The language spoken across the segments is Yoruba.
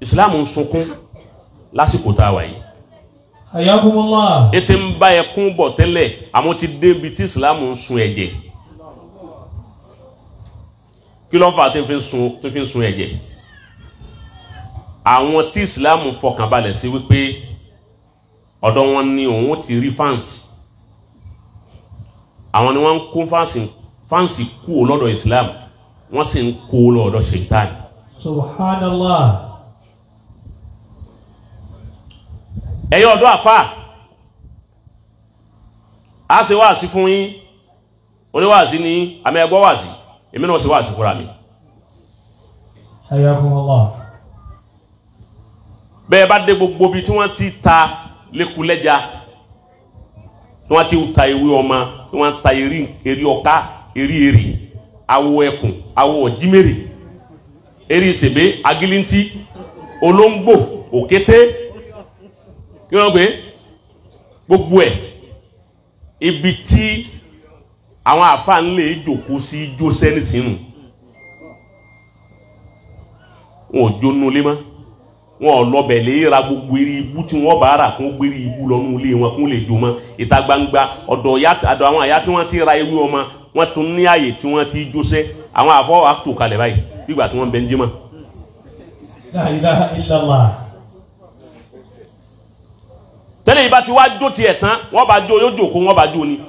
Ìsìláàmù ń sunkún lásìkò tá a wà yìí. Hayyakumullah. Ètè ń bá ẹkún bọ̀ tẹ́lẹ̀, àmọ́ ti débi tí ìsìláàmù ń sun ẹ̀jẹ̀. Kí ló fà á tí fi ń sun ẹ̀jẹ̀? Àwọn tí ìsìláàmù fọkànbalẹ̀ sí wípé ọ̀dọ̀ wọn ni òun ti rí fáǹsì. Àwọn ni wọ́n ń kó fáǹsì kú lọ́dọ̀ ìsìláàmù, wọ́n sì ń kó lọ́dọ̀ ṣèitán. Subhanallah. Ẹ̀yin ọ̀dọ́ àfà, a ṣe wáàsí fún yín, oníwàásí ní àmì ẹgbọ́ wáàsí, èmi náà ṣe wáàsí fúnra mi. Hayyakumullah. Bẹ́ẹ̀ bá dé gbogbo ibi tí wọ́n ti ta lẹ́kulẹ́ja, tí wọ́n ti ta ewé ọmọ, tí wọ́n ta eré ọká, eré èrè, awọ ẹkùn, awọ ọ̀dímèrè, eré ìsèbé, agilintí, olóńgbò, òkété, kí wọ́n gbé gbogbo ẹ̀, ibi tí àwọn àfáà ń lè jòkó sí jósẹ́ nísìnyí. Wọn ò jónú lé mọ́, wọn ò lọbẹ̀ lè ra gbogbo eré ibú tí wọ́n bá rà kún gbére ibú lọ́nú ilé wọn kún lè jó mọ́. Ìta gbangba ọ̀dọ̀ àwọn àyà tí wọ́n ti ra ewé ọmọ, wọ́n tún ní àyè tí wọ́n ti jósẹ́. Àwọn àfọwọ́ àtò kalẹ̀ báyìí nígbà tí wọ́n bẹ ń jí mọ́. La ilaha illallah. Tẹ́lẹ̀ yìí bá ti wá jó tiẹ̀ tán, wọ́n bá jó, yóò jòkó, wọ́n bá jó ni.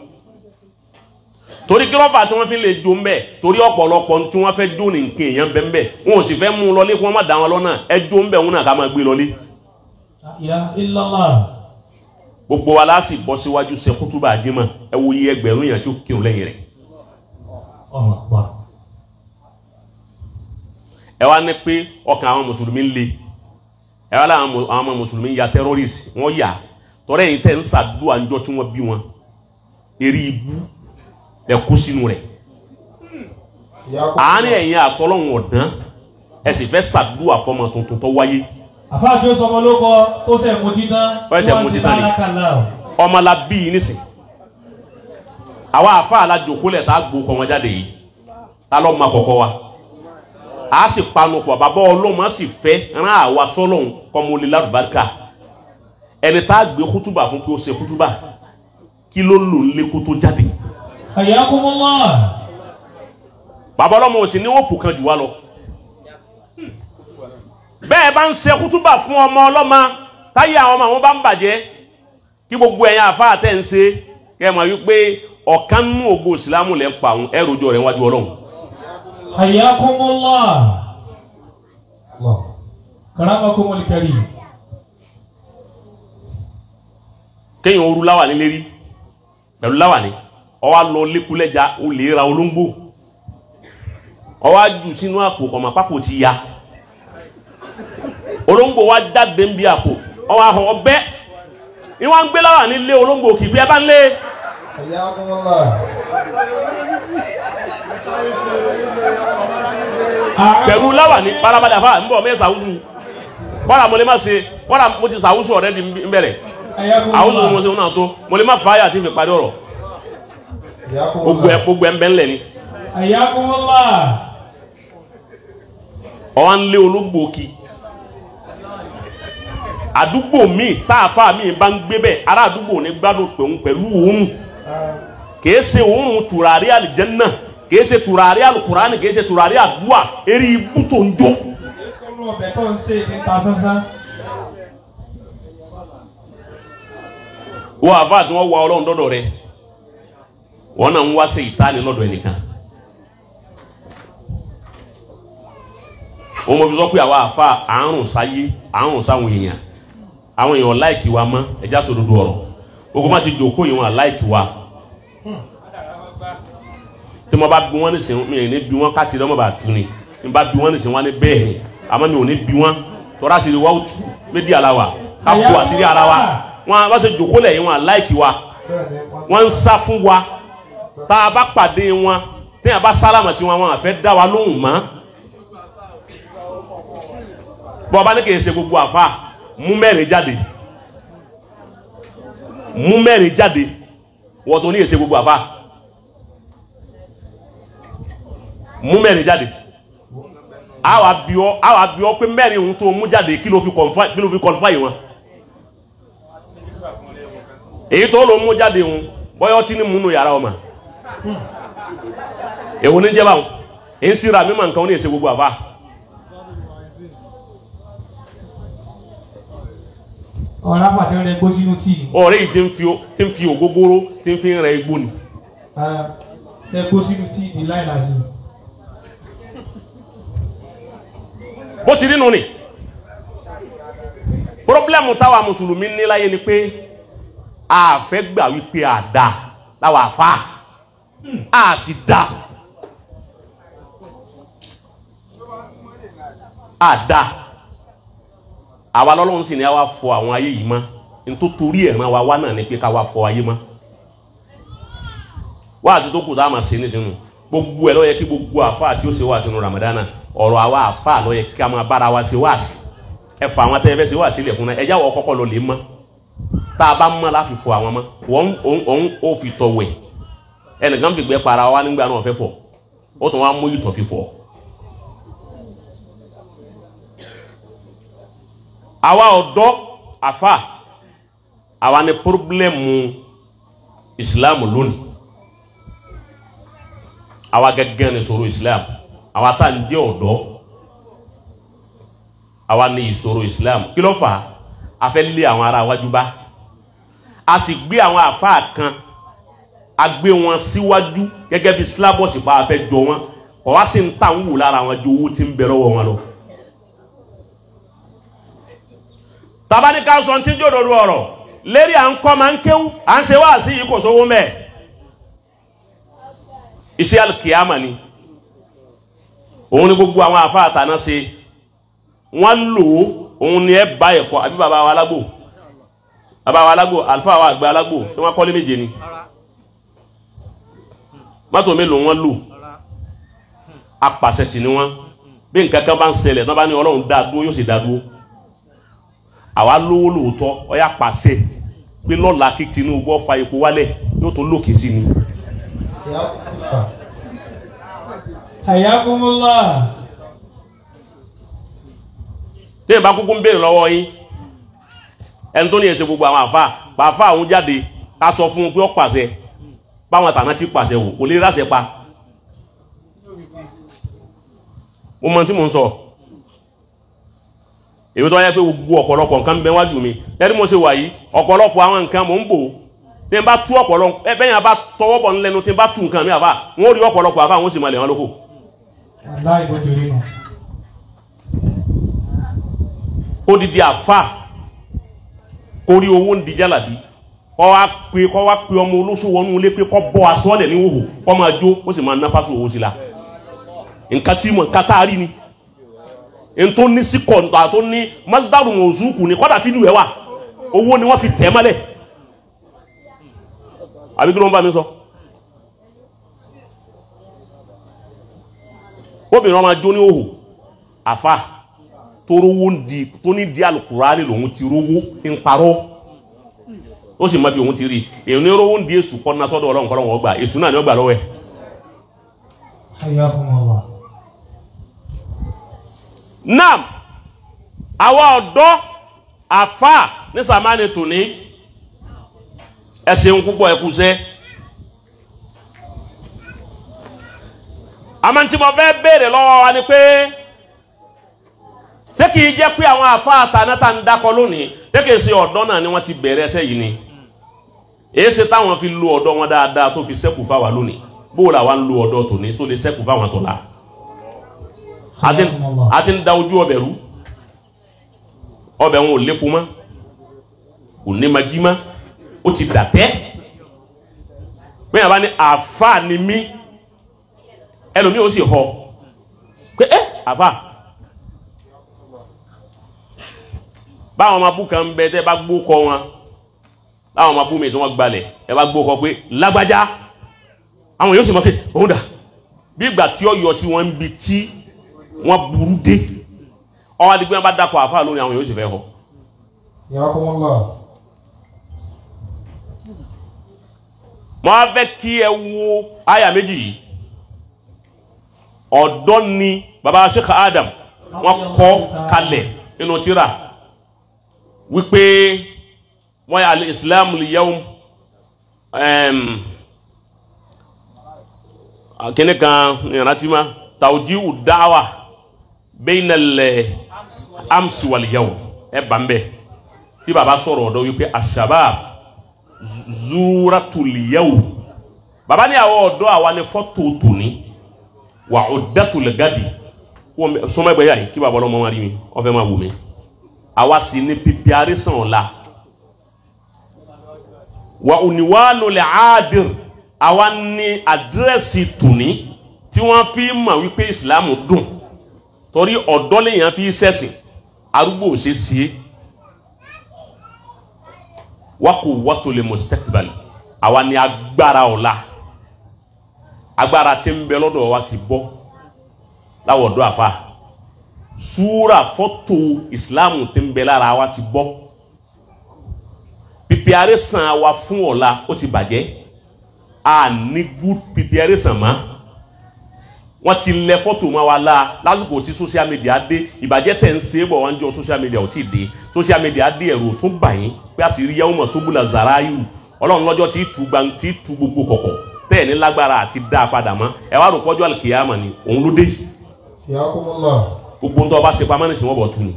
Torí gírọ́fà tí wọ́n fi lè jó ń bẹ̀, torí ọ̀pọ̀lọpọ̀ tí wọ́n fẹ́ jó ní nǹkan èèyàn bẹ́ẹ̀ bẹ́ẹ̀, wọn ò sì fẹ́ mú un lọlé kí wọ́n má dá wọn lọ́nà. Ẹ jó ń bẹ̀ wọn náà ká máa gbé lọlé. La ilaha illallah. Gbogbo wa la sì bọ́ síwájú ṣe kútúbà jímọ̀, ẹ wo iye ẹgbẹ̀rún èèyàn tí ó kírun lẹ́yìn rẹ̀. Ẹ wá ní pé ọkàn àwọn mùsùlùmí le, ẹ wá láwọn àwọn mùsùlùmí ya terrorist, wọ́n yà tọ́rẹ́ yìí tẹ́ ń ṣàdúrà ńjọ́ tí wọ́n bí wọn, eré ibú ẹ kú sínú rẹ̀. Àárín ẹ̀yin àtọ́lọ́hún ọ̀dán, ẹ sì fẹ́ ṣàdúrà fọmọ tuntun tó wáyé. Àfáà tí ó sọmọ ló kọ tó ṣe mutí tán, ó ṣe mutí tán ni ọmọ la bí yìí nísìn. Àwa àfáà la jòkólẹ̀ tá a gbó kọ́ wọn jáde yìí, tá lọ́ ma kọ̀kọ́ wa, a sì panu pọ̀, bàbá ọlọ́mọ sì fẹ́ rán àwa sọ́lọ́hún kọ́mọlé lárúbáríkà. Ẹni tá a gbé kútúbà fún pé ó ṣe kútúbà, kí ló lò ń lé kó tó jáde? Hayyakumullah. Bàbá ọlọ́mọ òsì ní òpù kan jù wá lọ. Bẹ́ẹ̀ bá ń ṣe kútúbà fún ọmọ ọlọ́mọ, táyé àwọn ọmọ àwọn bá ń bàjẹ́, kí gbogbo ẹ̀yin àfáà tẹ̀ ń ṣe, kẹ́ ẹ mọ̀ wípé ọ̀kan nínú ògo ìsìlámù lẹ́ ń pa àwọn ẹrù ojú rẹ̀ wájú Ọlọ́run. Hayyakumullah. Karamakumul karim. Kéèyàn oru láwàní lérí pẹ̀lú láwàní, ó wá lọ lékulẹ́ja, ó lè ra olóńgbò, ó wá jù sínú àpò, kọ̀mọ̀ pápò ti ya, olóńgbò wá jáde ń bí àpò, ó wá hàn ọbẹ̀, ìwọ́n ń gbé láwàní lé olóńgbò kì í bí ẹ bá ń lé. Pẹ̀lú láwàní parabadà fà ń bọ̀ mẹ́ sàwùsù, kọ́ra mo lè má ṣe, kọ́ra mo ti sàwùsù ọ̀rẹ́ di ń bẹ̀rẹ̀. Àwọn ọmọ ọmọ náà tó mo lè má fàáyà tí fi parí ọ̀rọ̀. Gbogbo ẹ ń bẹ ńlẹ̀ ni. Hayyakumullah. Ọwọ́ ń lé ológbò kí. Àdúgbò míì táàfà míì bá ń gbé bẹ́ẹ̀, ará àdúgbò ní gbádùn pẹ̀lú pẹ̀lú òórùn. Kìí ṣe òórùn tùràrí àlìjẹ́nnà, kìí ṣe tùràrí àlùkùránì, kìí ṣe tùràrí àdúà, eré ibú tó ń jó. Wọ́n àbá tí wọ́n wá Ọlọ́run dọ́dọ̀ rẹ̀, wọ́n náà ń wá sí ìtaní lọ́dọ̀ ẹnìkan. Wọ́n mọ̀ fi sọ pé àwa àfa àárùn sáyé, àárùn sáwọn èèyàn, àwọn èèyàn láìkì wa mọ́, ẹja sòdodo ọ̀rọ̀. Ogun má ti jòkó yìí, wọn láìkì wa. Tí mo bá bí wọ́n nísìnyí, mi ò ní bí wọ́n káṣíìrì ọmọ bá tu ni. Tí mo bá bí wọ́n nísìnyí, wọ́n ní bẹ́ẹ̀, àmọ́ mi ò ní bí wọ́n. Tọ́ra sì wá òtú, méjì àlá wa, ká bu àṣírí ara wa. Wọ́n bá ṣe jòkó lẹ̀ yìí, wọn láìkì wa, wọ́n ń sá fún wa. Tá a bá pàdé wọn, téèyàn bá sálámà sí wọn, wọn àfẹ́ dá wa lóhùn mọ́. Bọ́ ọba ní kì í ṣe gbogbo àfa, mú mẹ́rin jáde, mú mẹ́rin jáde, wọ́n tó ní èsè gbogbo àfa, mú mẹ́rin jáde. Àwa bí ọ pé mẹ́rin ohun tó mú jáde kí ló fi qualify wọn. Èyí tó ló mú jáde òun bọ́yọ́ tí ní múnú yàrá ọmọ. Èwo ní jẹ́ báwọn? Èyí síra mímọ̀ nǹkan ní èsè gbogbo àbá. Ọ̀rá pàtẹ́ rẹ̀ gbó sínú tíì. Ọ̀rẹ́ yìí tí ń fi ògógóró tí ń fi rẹ̀ igbó ni. Rẹ̀ gbó sínú tíì ní láìláṣẹ. Bó ti nínú ni. Pírọ́blẹ́mù táwa Mùsùlùmí ní láyé ni pé a fẹ́ gbà wípé a dá láwa àfa a sì dá a dá. Àwa lọ́lọ́run sì ni a wá fọ àwọn ayé yìí mọ́. Nítorí ẹ̀ràn wa wá náà ni pé ká wá fọ ayé mọ́. Wáàsí tó kù tá a máa ṣe nísìnyí gbogbo ẹ̀ ló yẹ kí gbogbo àfa tí ó ṣe wáàsí nu Ramadana ọ̀rọ̀ àwa àfa ló yẹ kí a máa bára wa ṣe wáàsí. Ẹ fọ àwọn tẹ́ ẹ fẹ́ ṣe wáàsí lẹ̀ fún náà ẹ jáwọ́ kọ́kọ́ lọ lè mọ́. Tá a bá mọ́ láfi fọ àwọn mọ́ wọ́n òun ó fi tọ̀ wẹ̀. Ẹnìkan fi gbẹ́ para wa nígbà náà fẹ́ fọ̀ ó tún wá mú ìtọ̀ fi fọ̀. Àwa ọ̀dọ́ àfa àwa ni pírọ́blẹ́mù ìsìlámù lónìí. Àwa gẹ́gẹ́ ni ìṣòro ìsìlámù. Àwa tá à ń jẹ́ ọ̀dọ́ àwa ni ìṣòro ìsìlámù. Kí ló fà á? A fẹ́ lé àwọn ará wájú bá. A sì gbé àwọn àfa kan a gbé wọn síwájú gẹ́gẹ́ bí sílábọ̀sì pa a fẹ́ jọ wọn. Kọ̀ wá sí ń tà ń wù lára wọn ju owó tí ń bẹ lọ́wọ́ wọn lọ. Tabani ká sọ tí jòdòdó ọ̀rọ̀ lérí à ń kọ́ máa ń kéwú à ń ṣe wáàsí yìí kò sówó mẹ́. Iṣẹ́ alkiyama ni òun ni gbogbo àwọn àfa àtàná ṣe wọ́n lò ó. Òun ni ẹ bá ẹ̀kọ́ àbí bàbá wa alágbò bàbá wa alágbò àlùfáà wa àgbà alágbò tí wọ́n kọ́lé méje ni mọ́tò mélòó wọ́n lò apàṣẹ sì ni wọ́n. Bí nǹkan kan bá ń ṣẹlẹ̀ tí wọ́n bá ní Ọlọ́run dá dúró yóò sì dá dúró. Àwa lówó lóòótọ́ ọyá pàṣẹ pé lọ́la kí Tinubu ó fa epo wálẹ̀ yóò tó lókè sí ni. Hayyakumullah. Téèyàn bá kúkú ń béèrè lọ́wọ́ yín ẹni tó ní ẹsẹ̀ gbogbo àwọn àfa pàáfà àwọn jáde ká sọ fún un pé ó pàṣẹ báwọn tàná ti pàṣẹ wò kò lè ráṣẹ pa. Mo mọ tí mò ń sọ. Èmi tó yẹ pé gbogbo ọ̀pọ̀lọpọ̀ nǹkan ń bẹ wájú mi lẹ́ni mo ṣe wà yìí ọ̀pọ̀lọpọ̀ àwọn nǹkan mò ń bò tí n bá tú ọ̀pọ̀lọpọ̀ ẹ bẹ́yìn abá tọwọ́ bọ̀ ńlẹ́nu tí n bá tú nǹkan mi àbá wọ́n rí ọ̀pọ̀lọpọ̀ àbá wọ́n sì máa lẹ̀ wọ́n lóko. Odidi àfa kórí owó ń di jálàbí kọ́ wá pé ọmọ olóṣù wọnú ilé pé kọ́ bọ́ aṣọ lẹ̀ ní wòhò kọ́ máa jó ó sì máa ná pásù owó sí la nǹkan tí mo nǹkan tá a rí ni ntó ní sí kọ̀ǹtà tó ní masdaru mọ̀ọ́sùkù ni kọ́dà fídíò ẹ̀ wà owó ni wọ́n fi tẹ̀ mọ́lẹ̀ àbí kí ló ń bá mi sọ. Obìnrin ọmọ jó ní òhò àfa tó rówó ń di tó ní di alukurani lòun ti rówó ń parọ́ ó sì mọ bí òun ti rí èyí ní rówó ń di èṣù kọ́ ná sọ́dọ̀ Ọlọ́run kọ́ lọ́wọ́ gbà èṣù náà ni ó gbà lọ́wọ́ ẹ̀. Hayyakumullah. Naam, àwa ọ̀dọ́ àfa ní sàmánì tòní ẹ ṣeun púpọ̀ ẹ kúṣẹ́. Àmọ́ tí mo fẹ́ béèrè lọ́wọ́ wa ni pé ṣé kìí jẹ́ pé àwọn àfa àtànáta ń dákọ lónìí ṣé kìí ṣe ọ̀dọ́ náà ni wọ́n ti bẹ̀rẹ̀ ẹsẹ̀ yìí ni? Èyí ṣe táwọn fi lo ọ̀dọ́ wọn dáadáa tó fi ṣẹ́kù fáwa lónìí. Bó làwa ń lo ọ̀dọ́ tòní só lè ṣẹ́kù fáwọn tọ̀la? A ti ń da ojú ọbẹ̀ rú. Ọbẹ̀ wọn ò lépo mọ́, kò ní magi mọ́, ó ti dàtẹ́. Bẹ́ẹ̀ yàrá ní àfa ni mí, ẹlòmíì ó sì họ pé ẹ́ àfa. Báwọn ọmọ abú kan ń bẹ tẹ́ bá gbó kọ wọn, báwọn ọmọ abú mi tí wọ́n gbalẹ̀ ẹ bá gbó kọ pé lágbájá, àwọn yóò sì mọ̀ pé òun dà bí ìgbà tí ó yọ sí wọn ń bi tí wọ́n burú dé. Ọwọ́ adigun yẹn bá dàpọ̀ àfa lónìí àwọn yóò sì fẹ́ họ. Mo á fẹ́ kí ẹ wo àyà méjì yìí. Ọ̀dọ́ ni baba Sheikh Adam wọ́n kọ́ kalẹ̀ nínú tírà wípé wọ́n yà al-Islam al-yawm kíní kan ìrántí ma tawjihu da'wa bayna al-amsi wal-yawm ẹ bá ń bẹ tí baba sọ̀rọ̀ ọ̀dọ́ wípé ash-shabab zuratul yawm. Baba ní àwọn ọ̀dọ́ àwa ni fọ́tò tòní wà uddatul gadi sọmọ ẹgbẹ́ yà yìí kí baba ọlọ́mọ máa rí mi ọfẹ́ máa wù mí. Àwa sì ní pípẹ́ àrísàn ọ̀la wà òníwánu lè àádìr àwa ní àdírẹ́sì tòní tí wọ́n fi mọ̀ wípé ìsìlámù dùn torí ọ̀dọ́ lèèyàn fi sẹ̀sìn arúgbó ò ṣe sí é. Wa quwwatul mustaqbal àwa ní agbára ọ̀la agbára tí ń bẹ lọ́dọ̀ wa ti bọ́ láwọ̀ ọ̀dọ́ àfa súra fọ́tò ìsìláàmù tí ń bẹ lára wa ti bọ́ pípẹ́arẹ́sàn wa fún ọ̀la ó ti bàjẹ́ a ní good pípẹ́arẹ́sàn mọ́. Wọ́n ti lẹ fọ́tò mọ́ wa la lásìkò tí social media dé ìbàjẹ́ tẹ̀ ń ṣe é bọ̀ wọ́n ń jọ social media ò tí ì dé social media dé ẹ̀rù tún bà yín pé a sì rí yẹ́wò mọ̀ tó búlà zarayu ọlọ́run lọ́jọ́ tí tu gban tí tu gbogbo kọ̀kọ̀ tẹ́ ẹ̀ ní lágbára àti dá a padà mọ́ ẹ wá rò pọ́jọ́ àlùkìyámà ni òun ló dé yìí. Gbogbo ń tọ́ ọba ṣe pamọ́ nísìnyí wọ́n bọ̀ tu ni.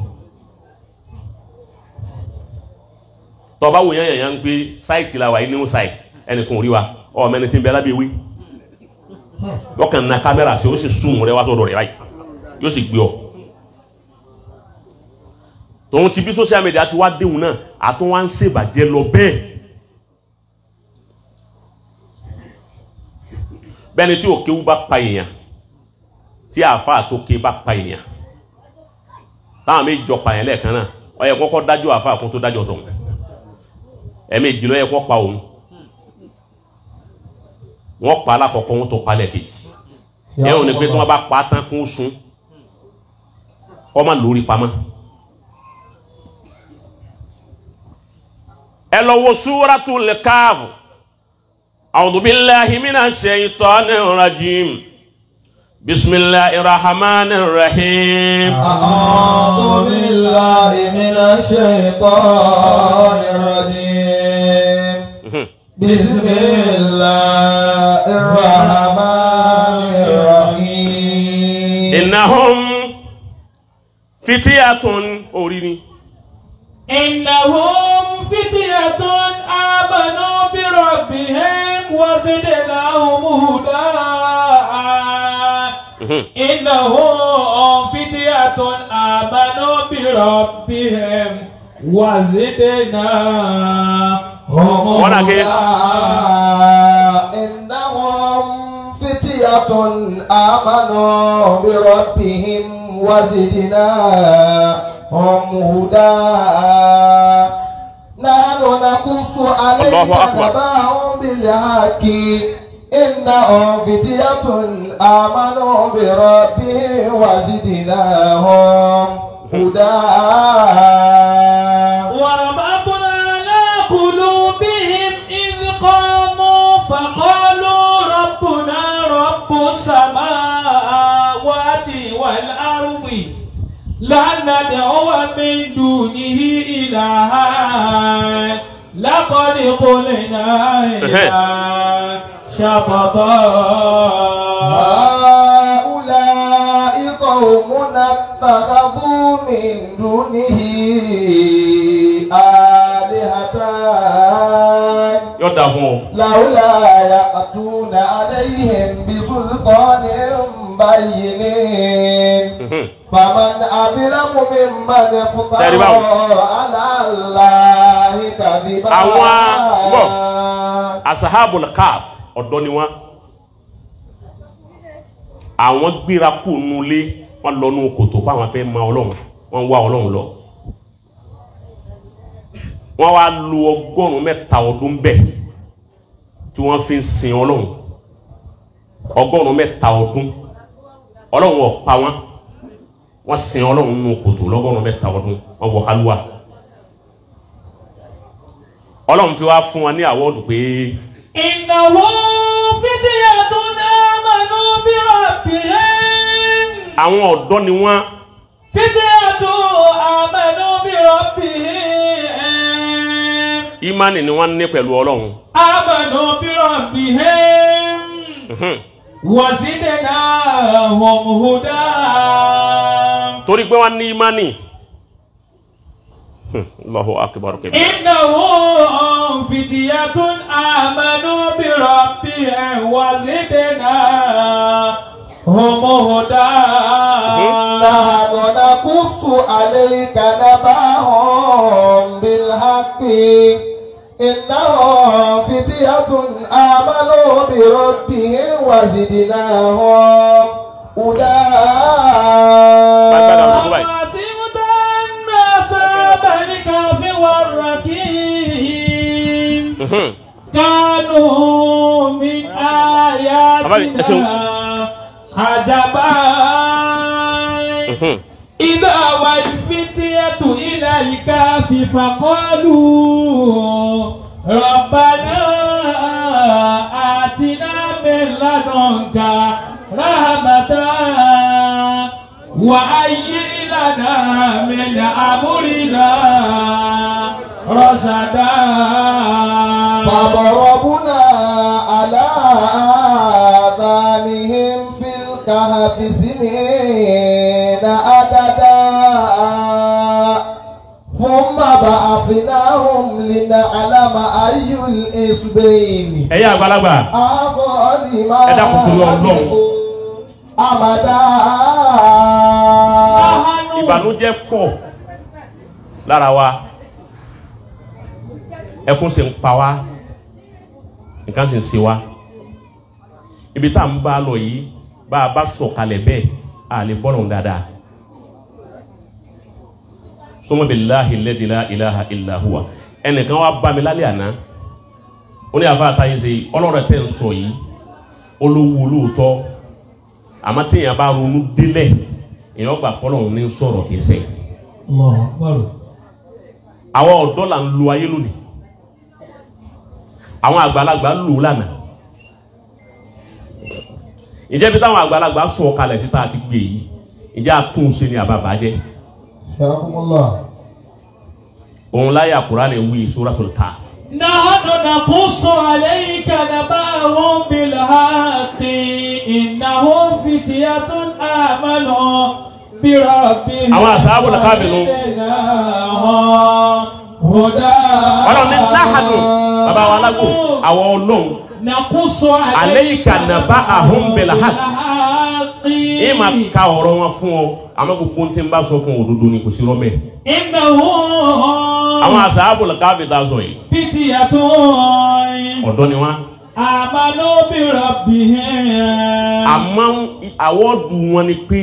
Tọ́ ọba wò yẹn yẹn ń pé sáìtì la wà yìí new site ẹnìkan ò rí wa ọ̀ mẹ́ni tí ń bẹ lábẹ́ ewé lọ́kàn na kámẹ́rà sí ó sì sún rẹ wá sọ́dọ̀ rẹ̀ báyìí yóò sì gbé ọ. Tòun ti bí social media ti wá déhùn náà àtún wá ń ṣèbàjẹ́ lọ bẹ́ẹ̀. Bẹ́ẹ̀ni tí òkéwú bá pa èèyàn tí àáfàá tó ké bá pa èèyàn táwọn méjì jọ pa èèyàn lẹ́ẹ̀kan náà ó yẹ kọ́kọ́ dájọ́ àáfàá kó tó dájọ́ tọ̀hún ẹ̀ẹ̀mejì ló yẹ kó pa òun wọ́n pa alákọ̀ọ́kọ́ wọn tó pa lẹ́ẹ̀kejì ẹ̀hún ni pé tí wọ́n bá pa tán kún sun kọ́ má lórí pamọ́. Ẹ lọ wo Suratul Kahf. A'udhu billahi minash shaytanir rajim. Bismillahir rahmanir rahim. A'udhu billahi minash shaytanir rajim. Bismillahir rahmanir rahim. Innahum fityatun orí ni. Innahum fityatun amanu bi rabbihim wa zidnahum huda. Innahum fityatun amanu bi rabbihim wa zidnahum huda. Innahum fityatun amanu bi rabbihim wa zidnahum huda. Nahnu naqussu alayka naba'ahum bil haqqi innahum fityatun amanu bi rabbihim wa zidnahum huda. Wa rabatna ala qulubihim idh qamu faqalu rabbuna rabbus samawati wal ardi lan nad'uwa min dunihi ilahan laqad qulna idhan shatata. Ha'ula'i qawmun ittakhadhu min dunihi alihatan lawla ya'tuna alayhim bisultanin bayyinin. Faman adlamu mimman iftara ala Allahi kadhiba. Àwọn asahabul Kahf ọ̀dọ́ ni wọ́n. Àwọn gbéra kú nulẹ̀ wọ́n lọ nú kòtò pa àwọn fẹ́ ma Ọlọ́run wọ́n wá Ọlọ́run lọ. Wọ́n wá lu 103 ọdún bẹ́ẹ̀ tí wọ́n fi ń sin Ọlọ́run. 103 ọdún Ọlọ́run ò pa wọ́n. Wọ́n sin Ọlọ́run nínú kòtò 103 ọdún wọ́n wọ kálúwà. Ọlọ́run fi wá fún wọn ní àwọ́dù pé. Innahum fityatun amanu bi rabbihim. Àwọn ọ̀dọ́ ni wọ́n. Fityatu amanu bi rabbihim. Ìmánì ni wọ́n ní pẹ̀lú Ọlọ́run. Amanu bi rabbihim. Wa zidnahum huda. Torí pé wọ́n ní ìmánì. Allahu akbar kabir. Innahum fityatun amanu bi rabbihim wa zidnahum huda. Nahnu naqussu alayka naba'ahum bil haqqi. Innahum fityatun amanu bi rabbihim wa zidnahum huda. Kanu min ayatina ajaban. Idha wal fityatu ila al-kahfi faqalu rabbana atina min ladunka rahmatan wa hayyi lana min amrina rashada. فضربنا على آذانهم في الكهف سنين عددا ثم بعثناهم لنعلم أي الحزبين Ẹ̀yin àgbàlagbà أحصى لما ẹ dákun torí Ọlọ́run. أمدا. Ìbànújẹ́ pọ̀ lára wa, ẹkún sì ń pa wá, nǹkan sì ń ṣe wá. Ibi tá à ń bá lọ yìí, bá a bá sọ̀kalẹ̀ bẹ́ẹ̀, a lè bọ́lọ̀ dáadáa. Summa billahi alladhi la ilaha illa huwa. Ẹnìkan wá bá mi lálẹ́ àná, ó ní àfa àtàyè ṣe ọlọ́rọ̀ tẹ́ ń sọ yìí, olówó olóòótọ́, àmọ́ tí èèyàn bá ronú délẹ̀, èèyàn gbà kọ́lọ̀ ní sọ̀rọ̀ kìí sẹ́yìn. Àwọn ọ̀dọ́ là ń lo ayé lónìí, àwọn àgbàlagbà lò lánàá. Ìjẹ́ bí táwọn àgbàlagbà sọ kalẹ̀ síta àti gbé yìí, ìjẹ́ àtúnṣe ni àbàbà jẹ́. Òun láyà Kùránì wí Suratul Kahf. Nahnu naqussu alayka naba'ahum bil haqqi innahum fityatun amanu bi rabbihim. Àwọn ashabul kahfi nù. Ọlọ́run ní nahnu, bàbá wa alágbò, àwọn Ọlọ́run. Alayka naba'ahum bil haqqi. Ẹ máa ka ọ̀rọ̀ wọn fún ọ, àmọ́ gbogbo tí ń bá sọ fún òdodo ni, kò sí rọ́mẹ̀. Àwọn ashabul kahfi tá a sọ yìí, ọ̀dọ́ ni wọ́n. Amanu bi rabbihim. Àmọ́ àwọ̀dù wọn ni pé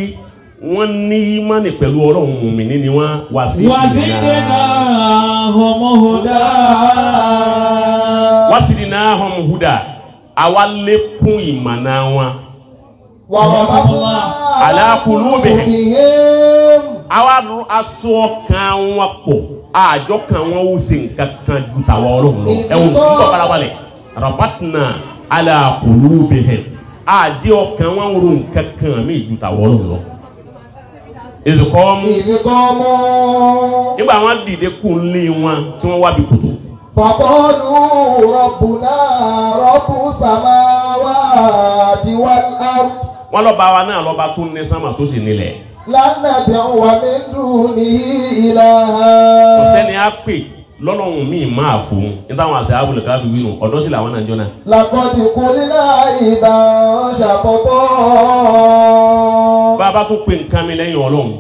wọ́n ní ìmánì pẹ̀lú Ọlọ́run, mùmíní ni wọ́n wá sí. Wazidnahum huda. Wazidnahum huda. Àwa lékún ìmọ̀nà wọn. Ala qulubihim. Àwa aṣọ ọkàn wọn pọ̀, àjọ kan wọn ó ṣe nǹkan kan ju tàwa Ọlọ́run lọ. Ẹ̀wọ̀n tó bọ̀ balabalẹ̀. Rabatna ala qulubihim. Àdé ọkàn wọn ro nǹkan kan mí ju tàwa Ọlọ́run lọ. Ìdíkọ́mú. Nígbà wọn dìde kú lé wọn tí wọ́n wá bí kòtò. Faqalu rabbuna rabbu samawati wal ard. Wọ́n lọ́ba wa náà lọ́ba tó ní sánmà tó sì nílẹ̀. Lan nad'uwa min dunihi ilaha. Kò sẹ́ni á pè lọ́lọ́run míì máa fún un. Ní táwọn àṣà abúlé ká fi wí nù, ọ̀dọ́ sí làwọn náà jọ náà. Laqad qulna idhan shatata. Bá a bá tún pe nǹkan mi lẹ́yìn Ọlọ́run,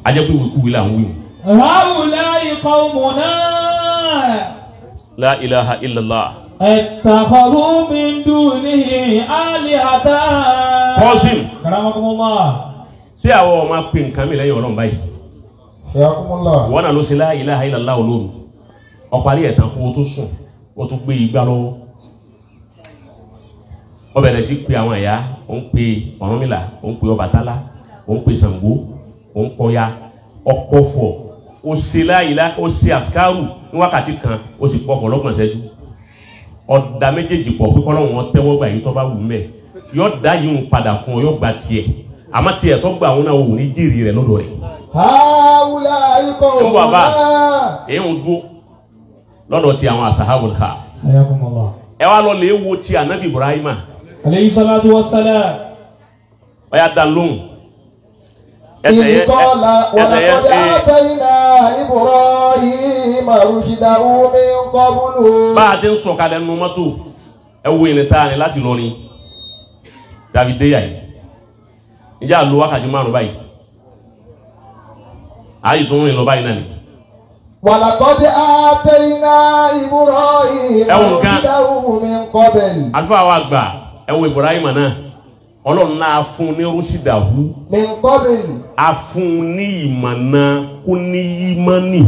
a jẹ́ pé wíkúwí là ń wí. Haula'i qawmuna. La ilaha illallah. Ittakhadhu min dunihi alihatan. Kọ́sìm. Karamakumullah. Ṣé àwọn ọmọ pe nǹkan mi lẹ́yìn Ọlọ́run báyìí? Wọ́n náà ló ṣe la ilaha illallah olóru. Ọ̀parí ẹ̀tàn kó o tó sùn, o tún gbé igbá lọ́wọ́. Ó bẹ̀rẹ̀ sí pe àwọn ẹ̀yà, ó ń pe Ọ̀rúnmìlà, ó ń pe Ọbàtálá, ó ń pe Ṣàngó, ó ń pọya, ọ̀pọ̀fọ̀, ó ṣe láìlá, ó ṣe àṣkárù ní wákàtí kan, ó sì pọ̀fọ̀ lọ́gbọ̀n ṣẹ́jú. Ọ̀dà méjèèjì pọ̀ pé kọ́lọ́hún wọn tẹ́wọ́ gbà yìí tó bá wù mẹ́. Yọ dá yìí ń padà fún ọ, yọ gba tiẹ̀. Àmọ́ tiẹ̀ tó gbà wọn náà ò ní jèrè rẹ̀ lọ́dọ̀ rẹ̀. Haula ikọ̀ ń bọ̀ bá èyí ń dúró lọ́dọ̀ ti àwọn asahabul kahf. Ayakumullah. Ẹ wá lọ lè wo ti anabi Ibrahima. Alayhi salatu wa salam. Ó yá dá lóhùn. Ẹsẹ̀ yẹn Ìkọlà ẹsẹ̀ yẹn wàlàkọ̀dé àtẹ̀yìnà Ibrahim rushdahu min qablu. Bá a ti ń sọ̀kalẹ̀ nínú mọ́tò ẹ wo ìrìn tá a rìn láti lọrin tàbí déyà yìí ìjà lo wákàtí márùn báyìí ààyè tó ń rìn lọ báyìí náà ni. Wàlàkọ̀dé àtẹ̀yìnà Ibrahim Ẹ wo nǹkan. rushdahu min qabl. Àlùfáà wa gbà ẹ wo Ibrahim náà Ọlọ́run náà fún un ní rúṣìdàhù Min qabl. a fún un ní ìmọ̀nà kó ní yímánì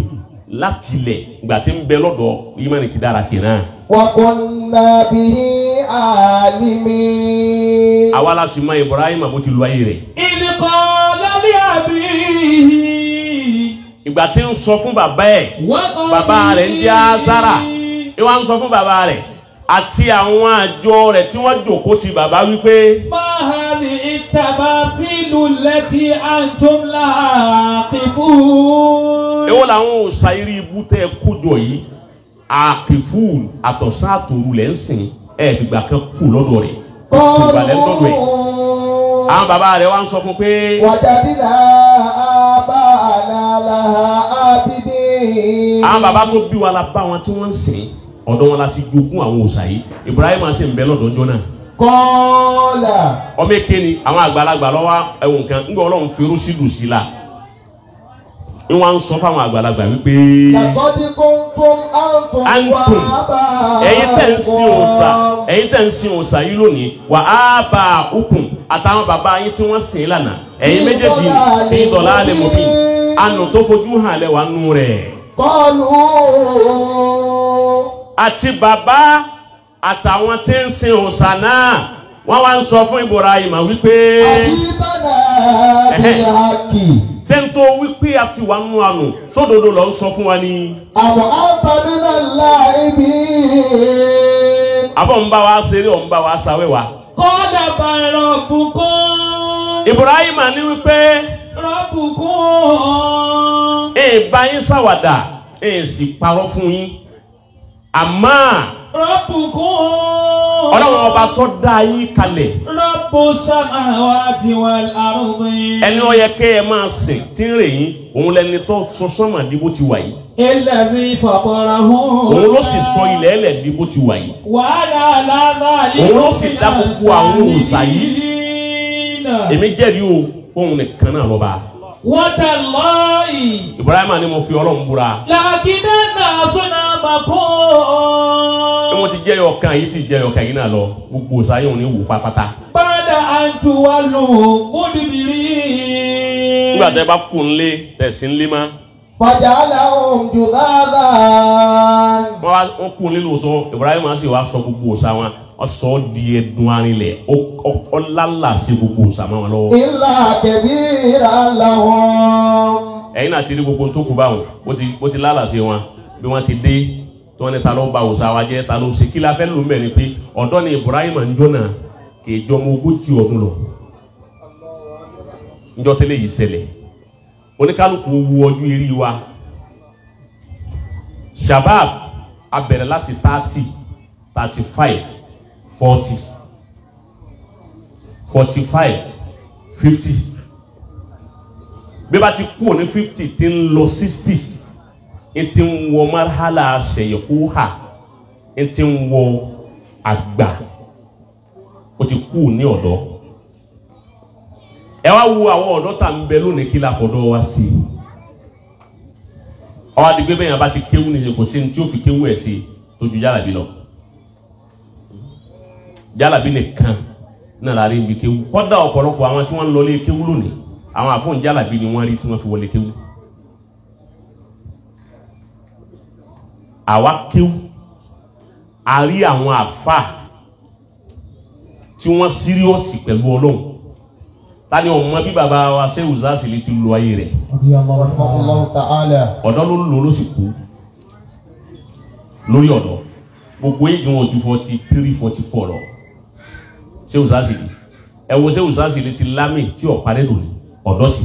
láti ilẹ̀ ìgbà tí ń bẹ lọ́dọ̀ yímánì ti dára tì náà. Wa kunna bihi alimin. Àwa la sì mọ Ibrahim bó ti lu ayé rẹ̀. Idh qala li abihi. Ìgbà tí ń sọ fún bàbá ẹ̀ Wa qawmihi. bàbá rẹ̀ ń jẹ́ Azara ìwà ń sọ fún bàbá rẹ̀ àti àwọn àjọ rẹ̀ tí wọ́n jòkó ti bàbá wípé Ma hadhihi at-tamathil allati antum laha aqifun. èwo làwọn òòṣà eré ibú tẹ́ ẹ kójọ yìí àkìfúùn àtọ̀sán àtòru lẹ́ ń sìn ẹ̀ fìgbà kan kù lọ́dọ̀ rẹ̀ ìgbàlẹ̀ lọ́dọ̀ ẹ̀. Qalu. Àwọn bàbá rẹ̀ wá ń sọ fún pé Wajadna aba'ana laha abidin. àwọn bàbá tó bí wa la bá wọn tí wọ́n ń sìn ọ̀dọ̀ wọn la ti jogún àwọn òòṣà yìí Ibrahim sì ń bẹ lọ́dọ̀ ọjọ́ náà. Qala. Ọmọ èké ni àwọn àgbàlagbà lọ́wọ́ ẹ̀wọ̀n kan ńgbà Ọlọ́run fi rúṣìlù sí la ń wá ń sọ fáwọn àgbàlagbà wípé Laqad kuntum antum Antum. wa aba'ukum. ẹ̀yin tẹ̀ ń sin òòṣà ẹ̀yin tẹ̀ ń sin òòṣà yìí lónìí wà á bá ukùn àtàwọn bàbá yín tí wọ́n sìn lánàá ẹ̀yin méjèèjì ní dọ̀là lè mọ̀ bí àná tó fojú hàn lẹ́wà nù rẹ̀. Qalu. Àti bàbá àtàwọn tí ń sin òòṣà náà wọ́n wá ń sọ fún Ibrahim wípé Ajibana bil haqqi. ṣé ń tó wípé a ti wà nù ànù sódodo lọ ń sọ fún wa ni. Am anta minal la'ibin. Àbọ̀ ń bá wa ṣeré ọ̀ ń bá wa ṣàwẹ́wà. Qala bal rabbukum. Ibrahim ní wípé Rabbukum. ẹ bá yín ṣàwàdà ẹ sì parọ́ fún yín àmọ́ Rabbukum. Ọlọ́run ọba tó dá yín kalẹ̀ Rabbu samawati wal ardi. ẹni ó yẹ kẹ́ ẹ máa sìn tí ń rè yín òun lẹni tó sọ sánmà di bó ti wà yìí Alladhi fatarahun. òun ló sì sọ ilẹ̀ ẹlẹ̀ di bó ti wà yìí Wa ana ala dhalika Òun ló sì dá gbogbo àwọn òòṣà yìí. minas Èmi jẹ́rìí o òun nìkan náà lọ́ba. Watallahi. Ibrahim ni mo fi Ọlọ́run búra Lakidanna asnamakum. bí wọ́n ti jẹ́ ọ̀kan yìí ti jẹ́ ọ̀kan yìí náà lọ gbogbo òòṣà yìí òun ní wò pátápátá. Bada an tuwallu mudbirin. Nígbà tẹ́ bá kú nlé tẹ̀sí nlé má Fajalahum judhadan. wọ́n wá wọ́n kú nlé lóòótọ́ Ibrahim sì wá sọ gbogbo òòṣà wọn ó sọ ọ́ di ẹdun arinlẹ̀ ó lálà sí gbogbo òòṣà mọ́ wọn lọ́wọ́. Illa kabiran lahum. Ẹ̀yin náà ti rí gbogbo tó kù báwọn bó ti lálà sí wọn bí wọ́n ti dé tí wọ́n ní ta ló ba òòṣà wa jẹ́ ta ló ṣe kí la fẹ́ lò ń bẹ̀ ni pé ọ̀dọ́ ni Ibrahim ń jọ́ náà kì í jọ ọmọ 40 ọdún lọ. Njọ́ tẹ́lẹ̀ yìí ṣẹlẹ̀ oníkálukú wu ọjọ́ eré wa shabab a bẹ̀rẹ̀ láti 30, 35, 40, 45, 50 bí bá ti kú ní 50 tí ń lọ 60 ń ti ń wọ marhala ṣẹ̀yẹ̀kúhà ń ti ń wọ àgbà ó ti kú ní ọ̀dọ́. Ẹ wá wo àwọn ọ̀dọ́ tá ń bẹ lónìí kí la fọ̀dọ́ wa sí i. Ọwọ́ adigun bẹ́ẹ̀ yẹn bá ti kéwú ní kò sí ní tí ó fi kéwú ẹ̀ sí tó ju jálàbí lọ. Jálàbí nìkan náà la rí ibi kéwú. Kọ́dà ọ̀pọ̀lọpọ̀ àwọn tí wọ́n ń lọ lé kéwú lónìí àwọn àfọ̀n jálàbí ni wọ́n rí tí wọ́n fi wọlé kéwú. Àwa kéwú a rí àwọn àfà tí wọ́n síríọ̀sì pẹ̀lú Ọlọ́run. Tani ọmọ bí baba wa Shehu Zasili ti lo ayé rẹ̀. Rahimahullahu ta'ala. Ọ̀dọ́ ló lò ló sì kú lórí ọ̀dọ́ gbogbo èjì wọn ju 43, 44 lọ. Shehu Zasili Ẹ wo Ṣéhù Ṣáṣìlì ti lámì tí ò parẹ́ lónìí ọ̀dọ́ sí.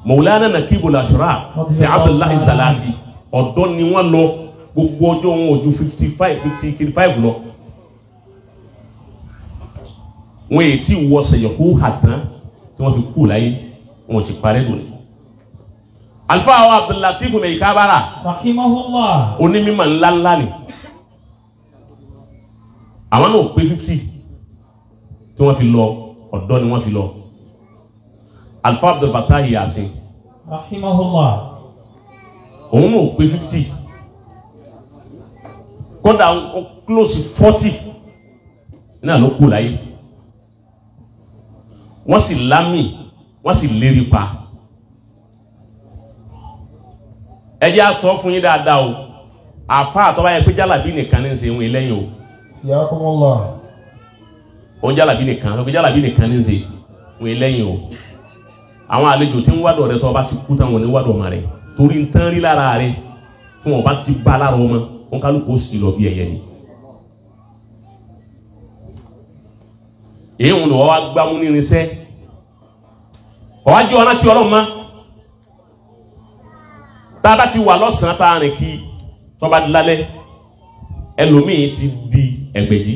Mọ̀wúlánà Nakibul Ashraf ṣe Abdullahi Salati ọ̀dọ́ ni wọ́n lọ gbogbo ọjọ́ wọn ò ju 55 55 lọ. Wọn èyí tí wọ sẹ̀yọ̀kú hàtán tí wọ́n fi kú láyé wọn ò sì parẹ́ lónìí. Alfa wa Abdullatif Meikabara Rahimahullah. onímọ̀ ńláńlá ni àwọn náà pé 50 tí wọ́n fi lọ ọ̀dọ́ ni wọ́n fi lọ. Alfa Abdulfatah Yasin Rahimahullah. òun náà pé 50 kódà ó close 40 náà ló kú láyé. Wọ́n sì lámì wọ́n sì lérí pa. Ẹ jẹ́ á sọ fún yín dáadáa o, àfa àtọ́wá yẹ pé jálàbí nìkan ní í ṣe ìwọ̀n lẹ́yìn o. Yakumullah. Òun jálàbí nìkan lọ́kọ̀ jálàbí nìkan ní í ṣe ìwọ̀n lẹ́yìn o. Àwọn àlejò tí ń wádọ̀ rẹ tó ọba ti kú táwọn ní wádọ̀ ọmọ rẹ torí ń tán rí lára rẹ tí wọn bá ti bá lára ọmọ wọn kálukú ó sì lọ bí ẹyẹ ni. Èyí ń lọ wá gbámú ní irinṣẹ́ ọ̀wájú ọ̀nà tí ọlọ́run mọ́ tá a bá ti wà lọ́sàn-án tá a rìn kí tó bá lálẹ́ ẹlòmíì ti di ẹgbẹ̀jì,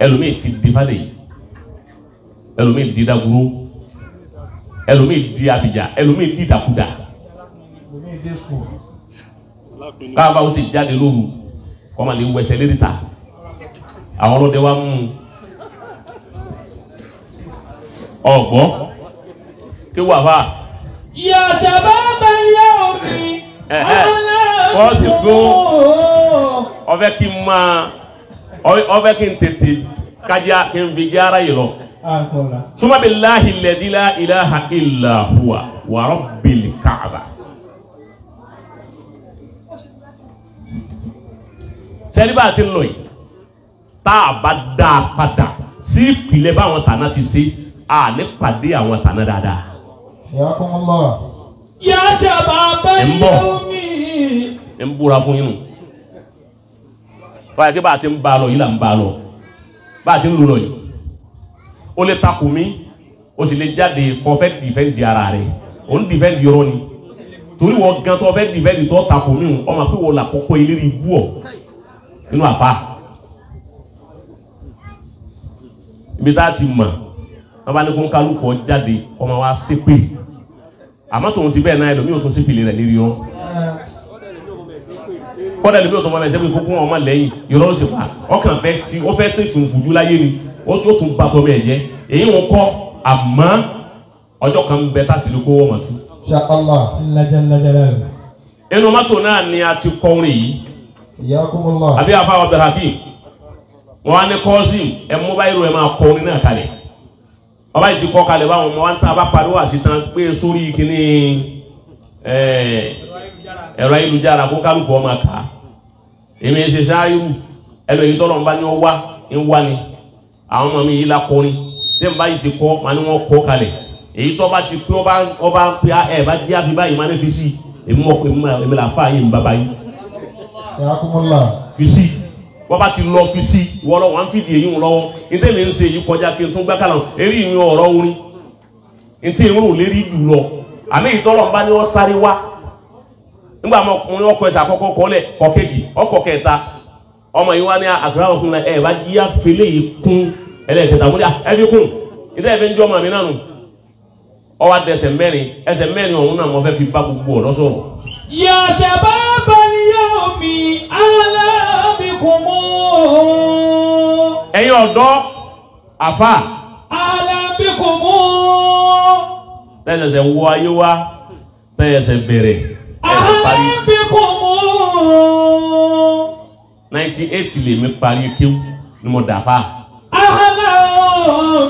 ẹlòmíì ti di falẹ̀, ẹlòmíì di daguro, ẹlòmíì di abìjà, ẹlòmíì di dàkúdà. Káàbá ó sì jáde lóru kọ́ máa lè wẹsẹ̀ lérí ta àwọn ọlọ́dẹ wa mú un ọ̀gbọ́ kí wà fà. Ya shababa al-yawmi Kọ́ọ̀sì gbó ọfẹ́ kí n máa ọfẹ́ kí n tètè kájá kí n fi jára yìí lọ. Suma billahi alladhi la ilaha illa huwa wa rabbil Ka'ba. Sẹ́ni bá a ti ń lọ yìí tá a bá dá a padà sí ìpìlẹ̀ báwọn tàná ti ṣe a ní pàdé àwọn tàná dáadáa. Yakumullah. Ya shababa al-yawmi. Ń búra fún yín nù. Báyìí kí bá a ti ń bá a lọ yìí là ń bá a lọ. Bá a ti ń lò lọ yìí. Ó lè takò mí, ó sì lè jáde kó fẹ́ dìfẹ́ǹdì ara rẹ̀. Ó ń dìfẹ́ǹdì irọ́ ni. Torí wọ́n gan tó fẹ́ dìfẹ́ǹdì tó takò mí o, ọmọ pé wọ́n là kọ́kọ́ eléré ibú ọ̀ nínú àfa. Ibi tá a ti mọ̀, wọ́n bá ní kó ń kálukọ̀ jáde ọmọ wa ṣépè. Àmọ́ tòun ti bẹ́ẹ̀ náà ẹlòmíì ò tún ṣépè lè rẹ̀ lérí ọ́. Kọ́dà lèmi ò tún bá ṣépè kókó ọmọ lẹ́yìn ìrọ́ ló ṣe pa ọkàn fẹ́ tí ó fẹ́ ṣe ìfúnfúnjú láyé ni ó tún bá tọmọ ẹ̀ jẹ́ èyí wọn kọ́ àmọ́ ọjọ́ kan bẹ tásìlú kó wọ́n mọ̀ tú. Insha Allah. Inú mọ́tò náà ni a ti kọ orin yìí. Yakumullah. Àbí afa Abdulhakeem wọn á ní kọ́sìm ẹ mú báyìí ẹ máa kọ orin náà kalẹ̀. Ọba yìí ti kọ́ kalẹ̀ báwọn ọmọ wa ń tá a bá pariwo àṣetán pé sórí kíní ẹ̀rọ ayélujára kó kálukú ọmọ ká. Èmi ṣe ṣááyú ẹnu èyí tọ́lọ̀ ń bá ní ó wá ń wá ni àwọn ọmọ mi yìí la kọrin tí n bá yìí ti kọ́ màá ní wọ́n kọ́ kalẹ̀ èyí tọ́ bá ti pé ọba pé ẹ bá jẹ́ àfi báyìí máa ní fi sí èmi mọ̀ pé èmi là fà yìí ń bàbá yìí. Yakumullah. Fi sí wọ́n bá ti lọ fi sí ìwọ lọ wọ́n fi di èyí wọn lọ́wọ́ ní tẹ́mi ń ṣe èyí kọjá kí n tún gbá kálọ̀ eré mi ọ̀rọ̀ orin ní tí ìrún lérí jù lọ àmì ìtọ́lọ̀ ń bá ní wọ́n sáré wá nígbà ọmọkùnrin ọkọ̀ ẹ̀sẹ̀ àkọ́kọ́ kọ́lẹ̀ kọ́ kejì ọkọ̀ kẹta ọmọ yìí wá ní àkàrà ọkùnrin ẹ̀ bá jíyá fẹlẹ̀ yìí kún ẹlẹ́ẹ̀kẹta mo ní ẹ fi kún ìdá ẹ̀fẹ̀ ń jọ́ ọmọ mi náà nù ọwọ́ adé ẹsẹ̀ mẹ́rin ẹsẹ̀ mẹ́rin ọ̀hún náà mo fẹ́ fi bá gbogbo ọ̀dọ́ sọ̀rọ̀. Ya shababa al-yawmi ala bikum. Ẹ̀yin ọ̀dọ́ àfà. Ala bikum. Tẹ́sẹ̀sẹ̀ wọ ayé wá tẹ́sẹ̀ bẹ̀rẹ̀. Ala bikum. 98 lè mi parí kéwú ni mo dàfà. Ala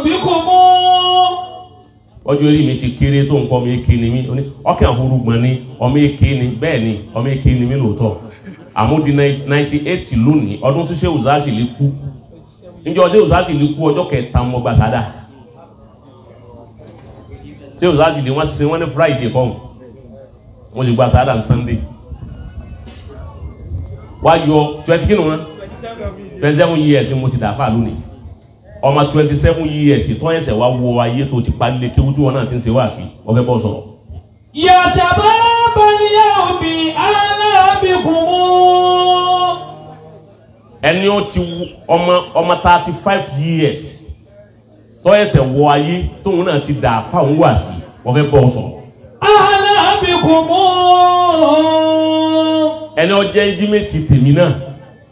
bikum. Ọjọ́ orí mi ti kéré tó nǹkan ọmọ eke ni mí ọkàn ahorúgbọ̀n ni ọmọ eke ni bẹ́ẹ̀ ni ọmọ eke ni mí lóòótọ́ àmúdi 98 lónìí ọdún tí Ṣéhù Ṣáṣìlì kú níjọ́ Ṣéhù Ṣáṣìlì kú ọjọ́ kẹta mọ́ gba sádà Ṣéhù Ṣáṣìlì wọ́n ṣe wọ́n ní Friday kọ́ wọ́n sì gba sádà ní Sunday wá yọ 20 kí ni wọ́n 27 years mo ti dàáfà lónìí. Ọmọ 27 years tó ẹsẹ̀ wá wọ ayé tó ti parí lé kéwú tí wọn náà ti ń ṣe wá sí ọfẹ́ bọ́ sọ̀rọ̀. Ya shababal yawmi ahlan bikum. Ẹni ó ti ọmọ 35 years tó ẹsẹ̀ wọ ayé tóun náà ti dà fáwọn wá sí ọfẹ́ bọ́ sọ̀rọ̀. Ahlan bikum. Ẹni ó jẹ́ ìdímẹ̀tì tèmi náà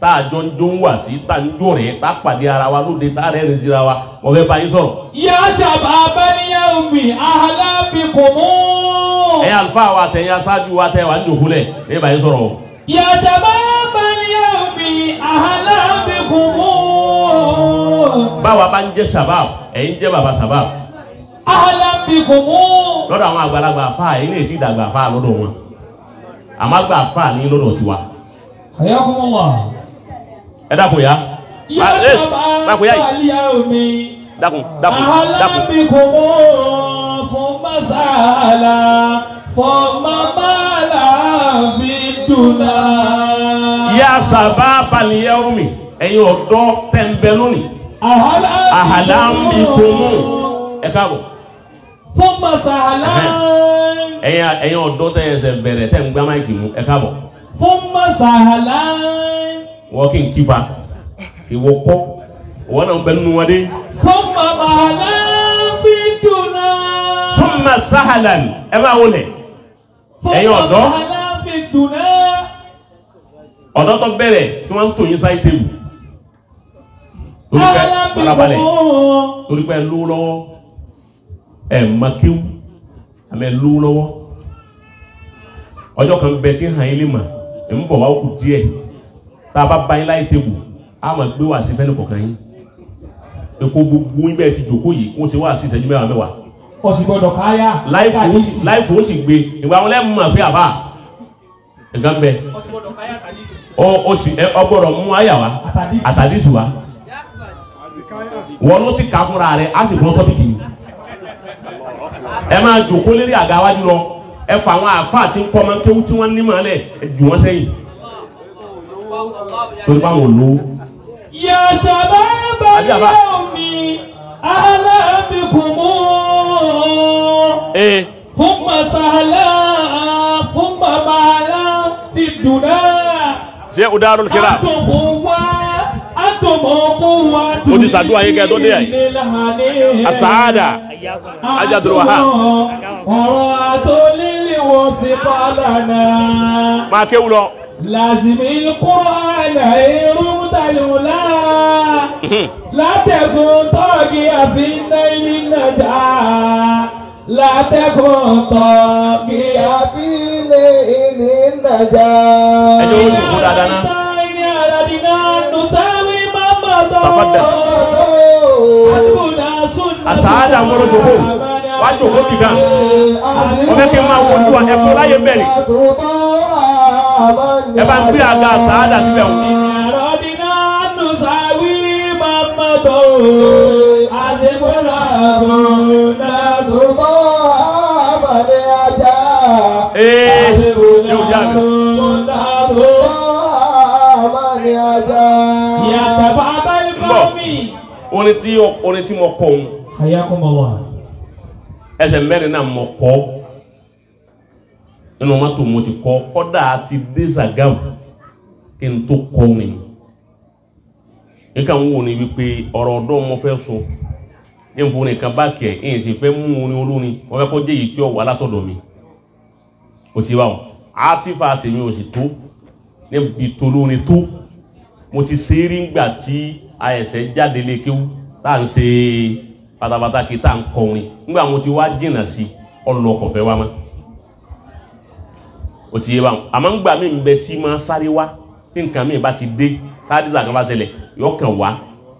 tá a jọ ń jó ń wà sí tá a ń jó rẹ̀ tá a pàdé ara wa lóde tá a rẹ̀ rẹ̀ síra wa wọ́n fẹ́ bá yín sọ̀rọ̀. Ya shababal yawmi ahlan bikum. Ẹ̀yin àlùfáà wa tẹ̀yin aṣáájú wa tẹ̀ wá ń jòkó lẹ̀ ẹ̀ bá yín sọ̀rọ̀. Ya shababal yawmi ahlan bikum. Báwa bá ń jẹ́ shabab ẹ̀yin jẹ́ bàbá shabab. Ahlan bikum. Lọ́dọ̀ àwọn àgbàlagbà àfáà ẹ̀yin lè ti dàgbà àfáà lọ́dọ̀ wọn àmọ́ àgbà àfáà ní lọ́dọ̀ tiwa. Hayakumullah. Ẹ dákun ya. Ya shababal yawmi dákun dákun dákun. Ahlan bikum thumma sala thumma mala fi duna. Ya shababal yawmi ẹ̀yin ọ̀dọ́ tẹ́ ń bẹ lónìí. Ahlan bikum ẹ káàbọ̀. Thumma sala. Ẹ̀yin ọ̀dọ́ tẹ́ ẹsẹ̀ bẹ̀rẹ̀ tẹ́ ń gbá máìkì mú ẹ káàbọ̀. Thumma sala. Wọ́n kì í kífa ìwọ kọ́ wọ́n náà ń bẹ nínú wọn dé. Thumma mala fi duna. Thumma sahlan ẹ máa wọlé. Ẹ̀yin ọ̀dọ́ Thumma mala fi duna. Ọ̀dọ́ tó bẹ̀rẹ̀ tí wọ́n ń tò yín sáyé tèbù. Torí pé farabalẹ̀ torí pé lówó lọ́wọ́ ẹ̀ máa kéwú àmì ẹ̀ lówó lọ́wọ́. Ọjọ́ kan bẹ tí ń hàn yín lè mà ń bọ̀ wá kù díẹ̀ tá a bá bá yín láyé tèbù á máa gbé wá sí fẹ́ni kọ̀ọ̀kan yín. Èkó gbogbo yín bẹ́ẹ̀ ti jòkó yìí kó ṣe wá sí ìṣẹ́jú mẹ́wàá mẹ́wàá. Ó sì gbọ́dọ̀ káyà. Láìfò ó sì gbé ìgbà wọn lẹ́mú mọ̀ pé àbá nǹkan bẹ. Ó sì ọgbọ́dọ̀ mú àyà wá àtàdísì wá. Wọ́n ló sì ká fúnra rẹ̀ á sì fọ́n tọ́pìkì yìí. Ẹ máa jòkó lérí àga wájú lọ. Ẹ fà àwọn àáfàá tí ń kọ́ máa ń kéwú tí wọ́n ní màálẹ̀ ẹ jù wọ́n sẹ́yìn. Torí báwọn ò lówó. Ya shababal yawmi ahlan bikum. Thumma sahlan thumma mala fi duna. Ṣé o Darul Kiram? Mo ti ṣàdúrà yín kẹ́ tó dé yìí. Asaada Ajadul Wahab. Ọ̀rọ̀ àtòlílì wọ́n ti kọ́ lánàá. Máa kéwú lọ. Làzìmí Kúránà irun tàlùlá. Látẹ̀kùn tọ́ọ̀gì àfi náírà nàjà. Látẹ̀kùn tọ́ọ̀gì àfi náírà nàjà. Ẹ jẹ́ wọ́n ti kú dáadáa náà. Tafadda. Asaada mọ́rọ̀ jòkó wá jòkó bìkan wọ́n fẹ́ kí n máa wojú wa ẹ̀fọ́ láyé bẹ̀rẹ̀ ẹ bá ń gbé àga asaada síbẹ̀ wò. Ee yóò já mi. Orin tí mo kọ òun. Hayakumullah. Ẹsẹ̀ mẹ́rin náà mo kọ nínú mọ́tò mo ti kọ kọ́dà àti dé Sàgámù kí n tó kọ mi. Nǹkan wo ni wípé ọ̀rọ̀ ọ̀dọ́ mo fẹ́ sọ ní n fún nìkan bá kẹ̀ ẹ̀ sì fẹ́ mú orin olórin wọ́n fẹ́ kọ́ jẹ́ èyí tí ó wà látọ̀dọ̀ mi. O ti bá wọn àtìfà tèmi ò sì tó níbi tó lórin tó mo ti ṣe é rí ngbà tí àìsẹ̀ jáde lé kéwú tá à ń ṣe pátápátá kí tá à ń kọrin nígbà mo ti wá jìnnà sí ọlọ ọkọ̀fẹ́ wa mọ́ o ti yé báwọn àmọ́ ńgbà mí ń bẹ tí máa sáré wá tí nǹkan mi bá ti dé káàdìsà kan bá ṣẹlẹ̀ yọ kàn wá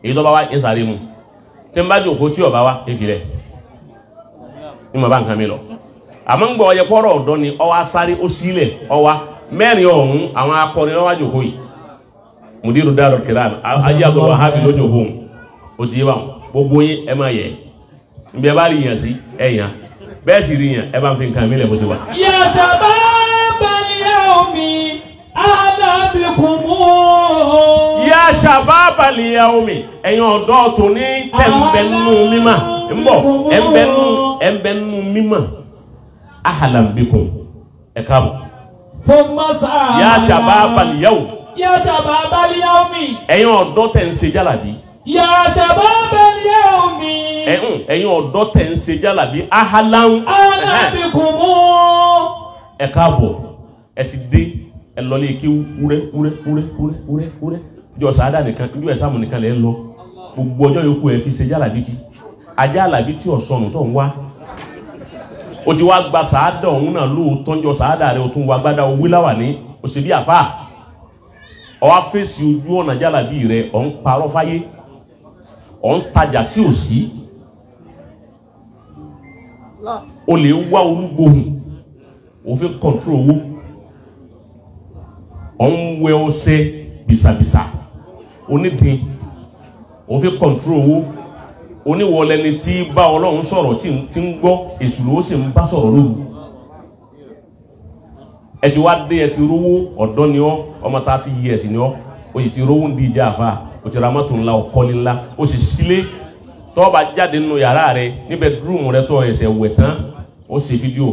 èyí tó bá wá ń sáré mu tí n bá jòkó tí ọba wá ń filẹ̀ ní mo bá nǹkan mi lọ àmọ́ ńgbà ọyẹ kọ́rọ̀ ọ̀dọ́ ni ọwá sáré ó sílẹ̀ ọwá mẹ́rin ọ̀hún àwọn akọrin ọwá jòkó yìí Mudiru Darul Kiram Ajé Abdul Wahab lójó hóun ó ti yé báwọn gbogbo yín ẹ máa yẹ nbí ẹ bá rí yàn sí ẹ yàn bẹ́ẹ̀ sì rí yàn ẹ bá ń fi nǹkan mi lẹ̀ bó ṣe wà. Ya shababal yawmi ahlan bikum. Ya Yá shababa al-yawmi ẹ̀yin ọ̀dọ́ tó ní tẹ̀m̀bẹ̀nù mímọ̀ ń bọ̀ ẹ̀mbẹ̀nù mímọ̀ ahlan bikum ẹ káàbọ̀. Yá shababa al-yawmi. Yá shababa al-yawmi. Ẹ̀yin ọ̀dọ́ tẹ̀ ń ṣe jálàbí. Yá shababa al-yawmi. Ẹ̀yin ọ̀dọ́ tẹ̀ ń ṣe jálàbí ahlan. Ahlan bikum. Ẹ káàbọ̀ ẹ ti dé ẹ lọlé kí wúrẹ́ wúrẹ́ wúrẹ́ wúrẹ́ wúrẹ́ wúrẹ́ jọ sàádà nìkan njọ ẹ̀sàmù nìkan lẹ́ ń lọ gbogbo ọjọ́ yòókù ẹ fi ṣe jálàbí kí ajá àlàbí tí ọ̀sọ̀nù tó ń wá o ti wá gba sàádà ọ̀hún náà lóòótọ́ njọ sàádà rẹ o tún wá gbádà owó láwà ní o sì bí àfà ọ wá fèsì ojú ọ̀nà jálàbí rẹ ọ̀ ń parọ́ fáyé ọ̀ ń tajà tí ò sí o lè wá olúgbòhùn òfin kọ̀ntró owó ọ̀ ń wẹ ọṣẹ bisabisa onídìí òfin kọ̀ntró owó oníwọlẹni tí bá ọlọ́run sọ̀rọ̀ tí ń gbọ́ èṣù ló sì ń bá sọ̀rọ̀ lóru ẹ ti wá dé ẹ ti rówó ọ̀dọ́ ni ọ́ ọmọ 30 years ni ọ́ o sì ti rówó ń di ìjà àfa o ti ra mọ́tò ńlá ọkọ́lé ńlá o sì sílé tọ́ bá jáde nínú yàrá rẹ níbẹ̀ dúrùmù rẹ tọ́ ẹsẹ̀ wẹ̀ tán ó ṣe fídíò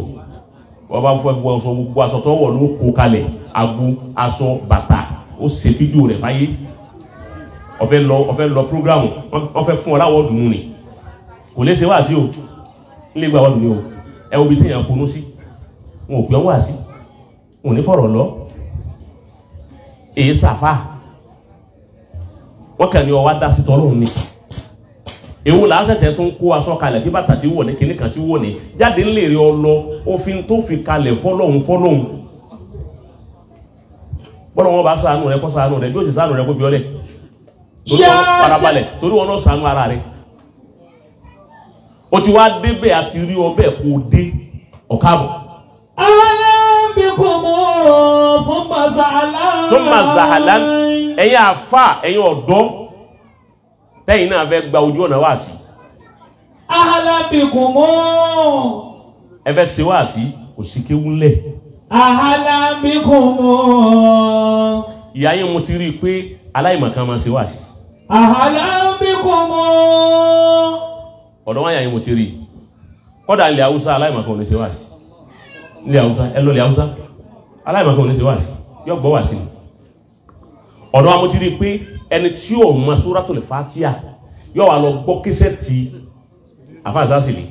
wọ́n bá fọ́ ẹgbẹ́ ọ̀ṣọ́ gbogbo aṣọ tó wọ̀ ló kó kalẹ̀ ago aṣọ bàtà ó ṣe fídíò rẹ̀ fáyé ọ̀fẹ́ lọ prógrámù wọ́n fẹ́ fún ọ láwọ̀ dùnú ni kò lè ṣe wá sí o nílé gba wọ́n dùnú o ẹ wo ibi tí èèyàn konú sí wọn ò pè ọ́ wá sí wọn ò ní fọ̀rọ̀ lọ èyí sàfà wọ́n kàn ní ọ wá dá sí tọ́lọ́hún ni èwo là á ṣẹ̀ṣẹ̀ tó ń kó aṣọ kalẹ̀ kí bàtà ti wọ̀ ní kinní kan ti wọ̀ ní jáde ńlẹ̀ rẹ ọ lọ òfin tó fi kalẹ̀ fọlọ́hún fọlọ́hún bọ́lá wọn bá ṣàánú rẹ kó ṣàánú rẹ bí ó sì ṣàánú rẹ kó fi ọlẹ̀ torí wọn farabalẹ̀ torí wọn náà ṣàánú ara rẹ o ti wá débẹ̀ àti rí ọbẹ̀ kó o dé ọ̀káàbọ̀. Ahlan bikum thumma zahlan. Thumma zahlan ẹ̀yin àfa ẹ̀yin ọ̀dọ́ tẹ́yìn náà fẹ́ gba ojú ọ̀nà wá sí. Ahlan bikum. Ẹ fẹ́ ṣe wá sí kò sí kéwú ńlẹ̀. Ahlan bikum. Ìyá yín mo ti rí i pé aláìmọ̀kan máa ṣe wá sí. Ahlan bikum. Ọ̀dọ̀ wáyà yín mo ti rí i kọ́dà ilẹ̀ haúsá aláìmọ̀kan ò ní ṣe wá sí. Ilẹ̀ haúsá ẹ lọ ilẹ̀ haúsá aláìmọ̀kan ò ní ṣe wá sí yọ gbọ́ wá sí ni. Ọ̀dọ̀ wa mo ti rí i pé ẹni tí ò mọ Suratul Fatiha yóò wá lọ gbọ́ kíṣẹ́ẹ̀tì àfáàsásìlì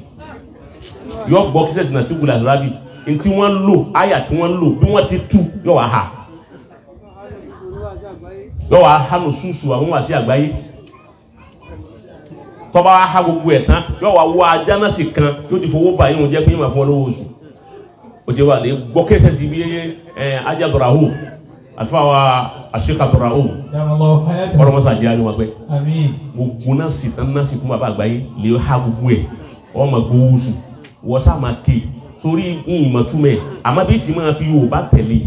yóò gbọ́ kíṣẹ́ẹ̀tì náà sí gbùdà rábì ntí wọ́n lò àyà tí wọ́n lò bí wọ́n ti tú yóò wá ha yóò wá ha nù ṣùṣù àwọn wà sí àgbáyé tọ́ba wá ha gbogbo ẹ̀ tán yóò wá wọ ajá náà sì kan yóò ti fowó bá yín jẹ́ pé yín máa fún ọ lówó oṣù o ti wà lè gbọ́ kíṣẹ́ẹ̀tì bí ajá Abdurrauf àtúfáwa àṣekà Abdurrauf ọlọmọsá jẹ́ àríwá pẹ́ gbogbo náà sì tán náà sì fún bàbá àgbáyé lè ha gbogbo ẹ̀ wọ́n máa gbowó oṣù wọ́n sá máa ké sórí ìmọ̀túmẹ̀ àmọ́ bí tí máa fi Yorùbá tẹ̀lé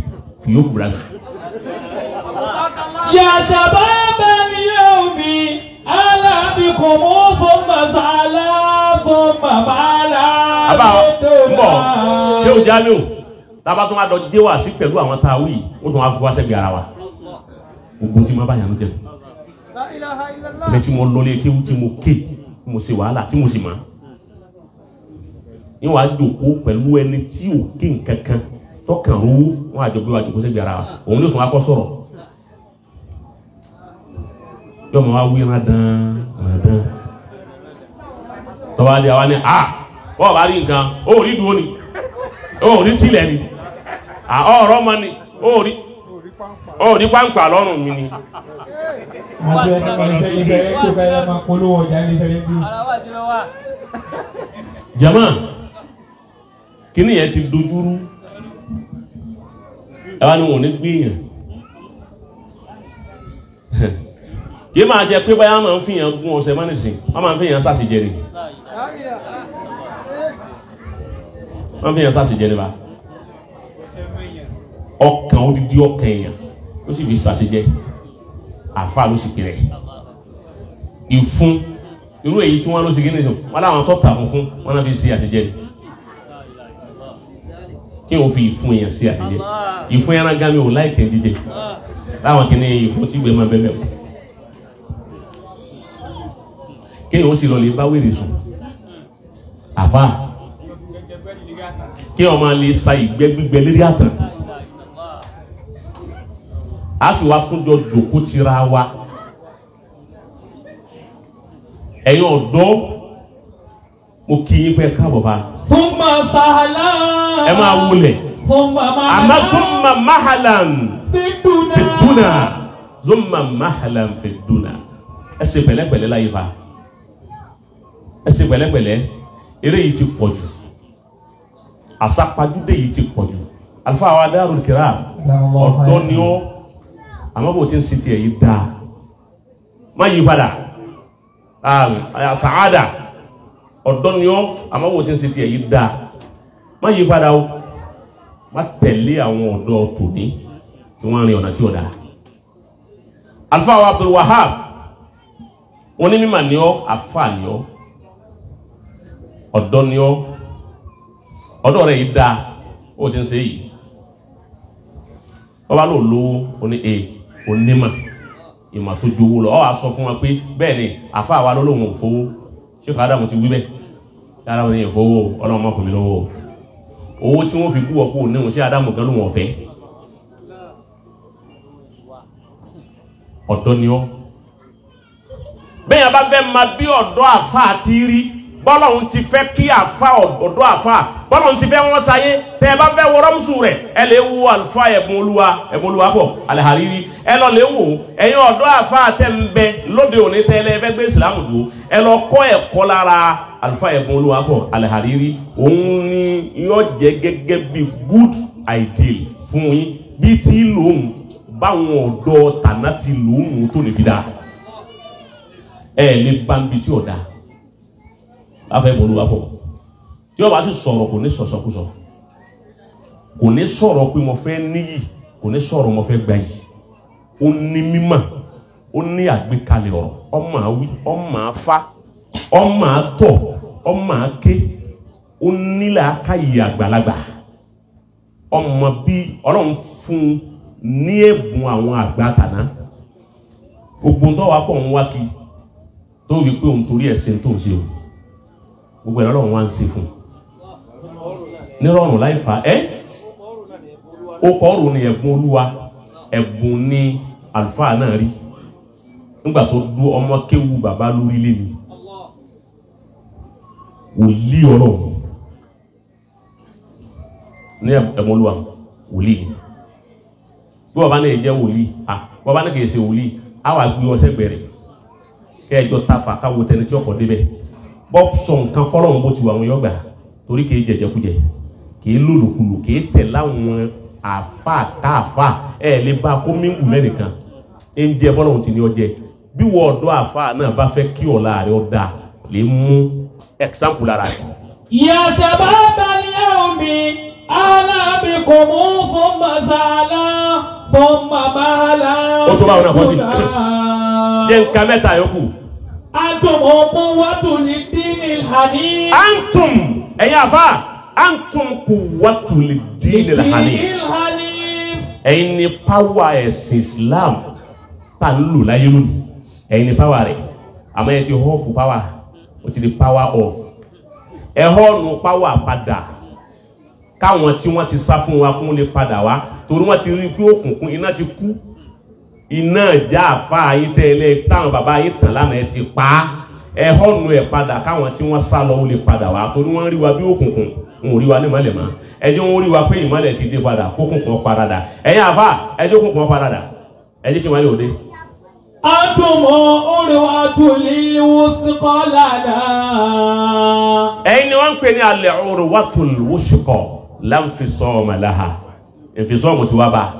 fi yóò kúra nà. Ya shababa al-yawmi ahlan bikum thumma zahlan thumma ba'ala. Àbá ń bọ̀ yóò já mi o tábà tún wá lọ dé wá sí pẹ̀lú àwọn tá a wí ó tún wá fún wa sẹ́gbẹ̀ẹ́ ara wa gbogbo tí mo bá yàn ló jẹ ẹni tí mo lọlé kéwú tí mo ké tí mo ṣe wàhálà tí mo sì mọ̀ ní wàá jòkó pẹ̀lú ẹni tí ò ké nǹkankan tọkàn rówó wọn àjọ gbé wa jòkó sẹ́gbẹ̀ẹ́ ara wa òun yóò tún wá kọ́ sọ̀rọ̀ yóò mọ̀ wá wí rán dán tọ́ba di àwa ni a wọ́n bá rí nǹkan ó rí dúró ni ó rí tilẹ̀ ni ọ̀rọ̀ mọ́ ni ó rí pàǹpà lọ́rùn mi ni. Àti ẹni kan iṣẹ́ iṣẹ́ tó fẹ́ máa polówó ọjà ní iṣẹ́ rédíò. Jama kíní yẹn ti dojúrú ẹ wá ní wọn ò ní gbìyàn yìí máa jẹ pé báyà máa ń fìyàn gún ọ̀sẹ̀ mọ́nìsìn wọ́n máa ń fìyàn sàṣìjẹ ni wọ́n fìyàn sàṣìjẹ ni bá ọkàn odidi ọkàn èèyàn ó sì fi sàṣìjẹ àfa ló sì pèrè ìfún irú èyí tí wọ́n ló sì gé nìyẹn wọ́n láwọn tó tà fún wọ́n náà fi ṣe àṣìjẹ ni kí wọ́n fi ìfún èèyàn ṣe àṣìjẹ ìfún ẹran gan mi ò láìkẹ́ jíjẹ láwọn kìíní ìfún tí gbé máa bẹ́ẹ̀ bẹ́ẹ̀ Kéèyàn ó sì lọ lè bá wèrè sùn. Àfa kéèyàn máa lè sa ìgbẹ́ gbígbẹ lérí àtàn. A sì wá tún jọ jòkó tira wa. Ẹ̀yin ọ̀dọ́, mo kí yín pé káàbọ̀ bá. Thumma sahlan. Ẹ máa wulẹ̀. Thumma mahalan. Àmọ́ summa mahalan Fiduna. fiduna. Summa mahalan fiduna. Ẹ ṣe pẹ̀lẹ́pẹ̀lẹ́ láyé fa. Ẹ ṣe pẹ̀lẹ́pẹ̀lẹ́. Eré yìí ti pọ̀ jù. Àsápajúdé yìí ti pọ̀ jù. Àlùfáà wa Darul Kiram, ọ̀dọ́ ni ọ́, àmọ́ bò tí ń ṣe tiẹ̀ yìí dáa. Má yí padà. Sàádà, ọ̀dọ́ ni ọ́, àmọ́ bò tí ń ṣe tiẹ̀ yìí dáa. Má yí padà o. Má tẹ̀lé àwọn ọ̀dọ́ tòní tí wọ́n rin ọ̀nà tí ò dáa. Àlùfáà wa Abdul Wahab, onímọ̀ ni ọ́, àfáà ni ọ́, ọ̀dọ́ ni ọ́, ọ̀dọ́ rẹ̀ yìí dáa, ó ti ń ṣe yìí. Wọ́n bá lò lówó, ó ní onímọ̀, ìmọ̀ tó jowó lọ. Ọ wá sọ fún wọn pé bẹ́ẹ̀ ni àfáà wa lọ́lọ́hun ò fowó. Ṣé Ádámù ti wí bẹ́ẹ̀? Ádámù ní ìfowó, Ọlọ́run má fún mi lówó. Owó tí wọ́n fi bú ọ̀pọ̀ òníhun, ṣé Ádámù gan lóhun ọ̀fẹ́? Ọ̀dọ́ ni ọ́. Bẹ́ẹ̀ bá fẹ́ máa bí ọ̀dọ́ àfáà ti rí, bọ́lọ́hun ti fẹ́ kí àfáà ọ̀dọ́ àfáà, bọ́lọ́hun ti fẹ́ wọ́n sáyé. Tẹ́ ẹ bá fẹ́ wọ rọ́mùsù rẹ̀, ẹ lè wo àlùfáà ẹ̀bùn olúwa, ẹ̀bùn olúwa pọ̀, Al-Hariri, ẹ lọ lè wò. Ẹ̀yin ọ̀dọ́ àfáà tẹ́ ń bẹ lóde òní tẹ́ ẹ fẹ́ gbé ìsìlámù dúró, ẹ lọ kọ́ ẹ̀kọ́ lára àlùfáà ẹ̀bùn olúwa pọ̀, Al-Hariri. Òun ni yóò jẹ́ gẹ́gẹ́ bí good ideal fún yín, bí tí lòun báwọn ọ̀dọ́ tàná ti lòun tó ní fi dáa. Ẹ lè bá ń bi tí ò dáa. Afẹ́ ẹ̀bùn olúwa pọ̀, tí ó bá sì sọ̀rọ̀ kò ní sọ̀sọ̀kúsọ, kò ní sọ̀rọ̀ pé mo fẹ́ níyì, kò ní sọ̀rọ̀ mo fẹ́ gbayì. Ó ní mímọ̀, ó ní àgbékalẹ̀ ọ̀rọ̀, ọmọ àwí, ọmọ àfa, ọmọ àtọ̀, ọmọ àké, ó ní làákàyè àgbàlagbà, ọmọ bí Ọlọ́run fún ní ẹ̀bùn àwọn àgbà tàná. Gbogbo tó wà pọ̀ ń wá kí tó fi pé òun torí ẹ̀sìn tó ń ṣe o, gbogbo ẹ̀rọ Ọlọ́run wá ń ṣe fún un nírọ̀rùn láì fa ẹ́. Ó kọ́ ọ̀rùn ni ẹ̀bùn olúwa, ẹ̀bùn ni àlùfáà náà rí nígbà tó dú ọmọ kéwu bàbá lórí lé mi, wòlíì Ọlọ́run ní ẹ̀bùn olúwa, wòlíì bí wọ́n bá ní jẹ́ wòlíì, à wọ́n bá ní kìí ṣe wòlíì, á wà gbé ọsẹ gbẹ̀rẹ̀ kẹjọ tafa káwo tẹni tí ọkọ̀ débẹ̀ bọ́ sọ nǹkan fọlọ́run bó ti wà wọn yọgbà, torí kìí jẹjẹkújẹ, kìí lòlòkulò, kìí tẹ̀ láwọn àfa káàfa. Ẹ lè bá kó míngù lẹ́nìkan ń jẹ bọ́lọ́run ti ní ọjẹ. Bí wọ́n ọ̀dọ́ àfa náà bá fẹ́ kí ọ̀la rẹ̀ ọ̀dà lè mú ẹ̀xámpù lára rẹ̀. Ya shababa al-yawmi ala bikum thumma sahlan thumma mahalan. Ó tó báwọn náà kọ́ sí. Jẹ́ nǹkan mẹ́ta yòókù. Antum quwwatul dinil hanif. Antum, ẹ̀yin àfa, antum quwwatul dinil hanif. Ẹ̀yin ni pàwọ́ ẹ̀sìn Islam tá ń lò láyé lónìí. Ẹ̀yin ni pàwọ́ rẹ̀. Àmọ́ ẹ ti họ́ fún pàwọ́, ó ti di power off. Ẹ họ́ọ̀nù pàwọ́ padà káwọn tí wọ́n ti sá fún wa kún lè padà wá, torí wọ́n ti rí pé òkùnkùn iná ti kú. Iná ìjà àfa ayé tẹ́lẹ̀ táwọn bàbá ayé tàn lánàá ẹ ti pa á. Ẹ họ́ọ̀nù ẹ̀ padà káwọn tí wọ́n sá lọ ó lè padà wá, torí wọ́n rí wa bí òkùnkùn, ń rí wa ní ìmọ̀lẹ̀ mọ́. Ẹ jẹ́ wọ́n rí wa pé ìmọ̀lẹ̀ ti dé padà, kókùnkùn paradà. Ẹ̀yin àfa, ẹ jẹ́ òkùnkùn paradà, ẹ jẹ́ kí ìmọ̀lẹ̀ òde. Antum urwatul wuthqa lana. Ẹ̀yin ni wọ́n ń pè ní al-urwatul wuthqa la infisama laha. Ìfisọ́ọ̀mù ti wá bá.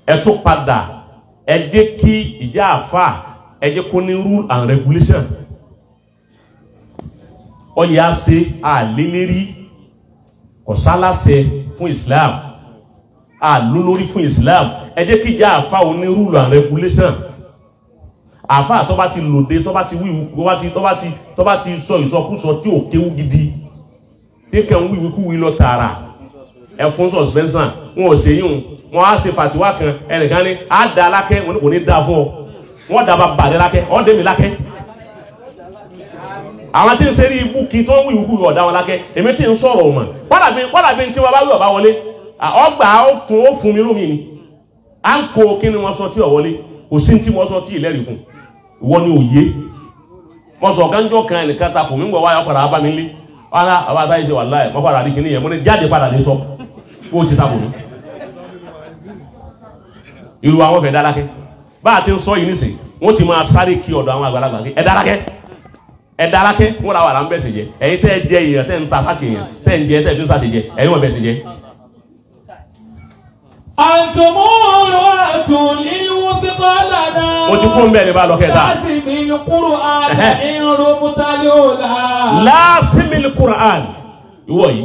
Ẹ tún padà, ẹ jẹ́ kí ìjà àfa, ẹ jẹ́ kó ní rule and regulation. Ọyẹ àṣẹ àlélérí, kọ̀sálàṣẹ fún Islam, àlólórí fún Islam. Ẹ jẹ́ kí ìjà àfa ò ní rule and regulation. Àfa tó bá ti lòde, tó bá ti wíwu, tó bá ti sọ ìsọkúsọ tí ò kéwú gidi, tí kàn ń wíwíkúwí lọ tààrà, ẹ fún suspension. Wọn ò ṣe yín, wọn á ṣe fàtiwá kan, ẹnìkan ní á da alákẹ́, wọn kò ní da fún ọ. Wọ́n dàbà bàrẹ́ lákẹ́, wọ́n dé mi lákẹ́. Àwọn tí ń ṣe rí ibú kí tó ń wí ìwúkú ọ̀dá wọn lákẹ́, èmi tí ń sọ̀rọ̀ ọ̀mọ̀. Kọ́dà bí tí wọ́n bá wí ọ̀bá wọlé, ọgbà ó tún ó fún mi lómi ni. À ń kó kí ni wọ́n sọ tí ò wọlé, kò sí tí wọ́n sọ tí ìlẹ́rìí fún. Ìwọ ni òye. Wọ́n sọ gánjọ́ kan ẹnìkan ta kò mí ń gbọ́ wáyà padà bá mi lé. Wọ́n á bá táyé ṣe wàláhì, wọ́n padà rí kíní yẹn, mo ní jáde padà ní sọ. Bó o ti ta kò mí. Irú àwọn fẹ́ dálákẹ́. Bá a ti ń sọ yìí nísìnyí, wọ́n ti máa sáré kí ọ̀dọ̀ àwọn àgbàlagbà kí ẹ dálákẹ́. Ẹ dálákẹ́, wọ́n ra wàrà ń bẹ̀sẹ̀ jẹ. Ẹ̀yin tẹ́ ẹ jẹ èèyàn tẹ́ ń ta fáṣẹ èèyàn, tẹ́ ń jẹ tẹ́ fi ń sàṣẹ jẹ, ẹ̀yin wọ́n bẹ̀sẹ̀ jẹ. Mo ti kó ń bẹ́ẹ̀ ní bá lọ kẹta. Lásìmìlì Kùránì. Ìwọ yìí,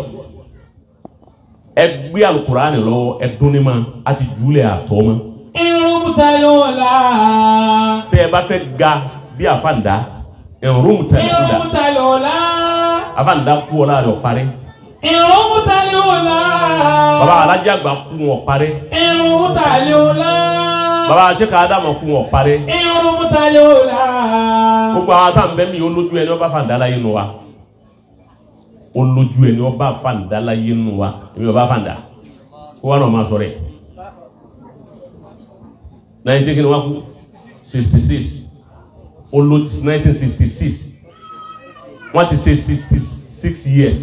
ẹ gbé Alukùránì lọ́wọ́, ẹ dún ní ma, a ti júlẹ̀ àtọ́ mọ́. Tẹ́ ẹ bá fẹ́ ga bí àfàǹdá, ẹ̀rùmùtàlùlá. Àfàǹdá kú ọ láàrin ọ̀parí. Bàbá alájà àgbà kú wọn parí. Bàbá aṣèkà Ádámù kú wọn parí. Gbogbo àwọn tá à ń bẹ́ mi olójú ẹni ọba fàǹdá láyé nu wa. Olójú ẹni ọba fàǹdá láyé nu wa. Èmi ọba fàǹdá. Kó wà náà máa sọ̀rọ̀ ẹ̀. 1966. Olójú 1966. Wọ́n ti ṣe 66 years.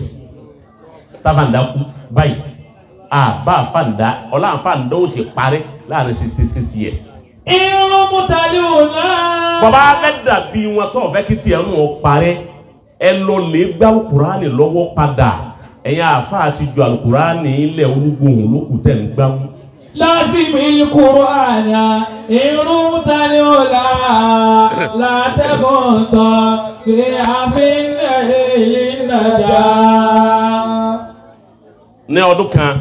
Táfàǹdá kú báyìí. Àbá fàǹdá ọlá fàǹdá ó sì parí láàrin 66 years. Bàbá fẹ́ dàbí wọn tó fẹ́ kí tiẹ̀ ń wọ́n parí. Ẹ lọ lè gbá Kùránì lọ́wọ́ padà. Ẹ̀yin àáfàá ti ju Àlùkùránì ilẹ̀ olúgbòhùn lókùn tẹ̀ ń gbá mú. Lásìmìlì Kùránì irúntàlíọ̀lá látẹ̀kùntàn kí a fi ń lè nàjà. Ní ọdún kan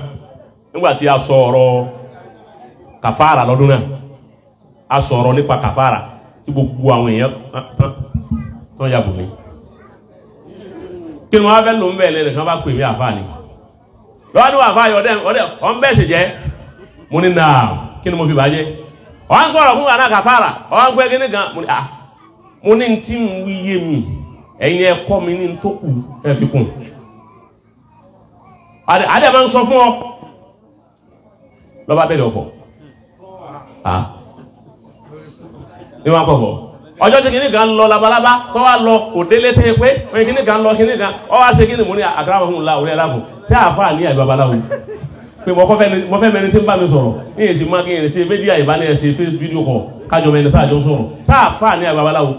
nígbà tí a sọ ọ̀rọ̀ kàfàrà lọ́dún náà, a sọ ọ̀rọ̀ nípa kàfàrà tí gbogbo àwọn èèyàn tán yàgò mí. Kí ni wọ́n á fẹ́ lò ń bẹ̀ lẹ́nu kan bá pè mí àfáà ni. Lọ́wọ́ ní àfáà yìí ọ̀dẹ́ ọ̀n bẹ́ẹ̀ sì jẹ́. Mo ní nà kí ni mo fi bàjẹ́? Ọ̀n sọ̀rọ̀ fún àná kàfàrà, ọ̀n pẹ́ kíní kan. Mo ní à mo ní tí ń wí yé mi, ẹ̀yin ẹ kọ́ mi ní tó kù ẹ fi kún. Adé máa ń sọ fún ọ. Lọ́ba bẹ̀rẹ̀ ọ̀fọ̀. Ní wọn kọ̀ fọ̀. Ọjọ́ tí kìíní kan lọ labalábá tó wá lọ kò délé tẹ́ pé oye kìíní kan lọ kìíní kan ọ wá ṣe kìíní mo ní àkàrà fún un la orí ẹ̀láfò tí àáfàá ní àìbá babaláwo. Pé mo fẹ́ mẹni tí ń bá mi sọ̀rọ̀ ní èsì má kí n ṣe fídíò àìbá ní ẹ̀ṣẹ̀ face video call kájọ mẹni tá àjọ sọ̀rọ̀ tá àáfàá ní àìbá babaláwo.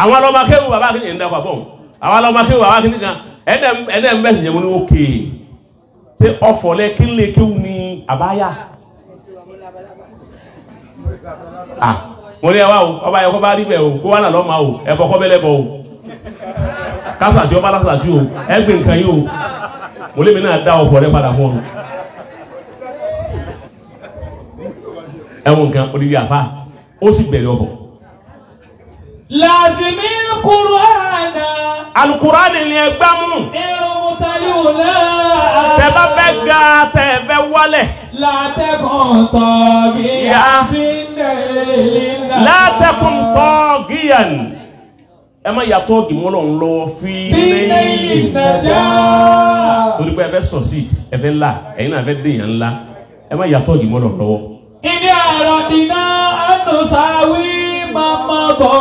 Àwọn ọlọ́mọ akéwù bàbá kìíní ń dàpọ̀ bọ̀ àwọn ọlọ́mọ akéwù bàbá kìíní kan ẹ̀ẹ́dẹ̀ ń bẹ̀sẹ̀ jẹ́ mo ní ókè. Ṣé ọ̀fọ̀ lẹ kí lè kéwù ní àbáyá? Mo ní ẹwà o, ọba ẹ̀kọ́ bá rí bẹ̀ o, kó wà náà lọ́mọ o, ẹ̀bọ̀ kọ́ bẹ́lẹ̀ bọ̀ o. Kásàsí ọba lásàsí o, ẹgbẹ́ nǹkan yìí o. Mo lé mi náà dá ọ̀fọ̀ rẹ padà fún ọ. Ẹ̀wọ̀n nǹkan odidi àfa, ó sì bẹ̀rẹ̀ ọ̀fọ̀. Làzìmí Kùránà. Alukùránì ni ẹ gbá mú. Tẹ bá fẹ́ ga tẹ fẹ́ wálẹ̀. Látẹ̀kùn tọ́gìyà fi lè Látẹ̀kùn tọ́gìyàn. Ẹ má yà tọ́gì mọ́ lọ́n lọ́wọ́ fi lẹ́yìn. Torí pé ẹ fẹ́ succeed, ẹ fẹ́ ńlá, ẹ̀yin náà fẹ́ dèèyàn ńlá. Ẹ má yà tọ́gì mọ́ lọ́n lọ́wọ́. Ìdí àrọ̀ dìná ànùsáwí máa bọ̀.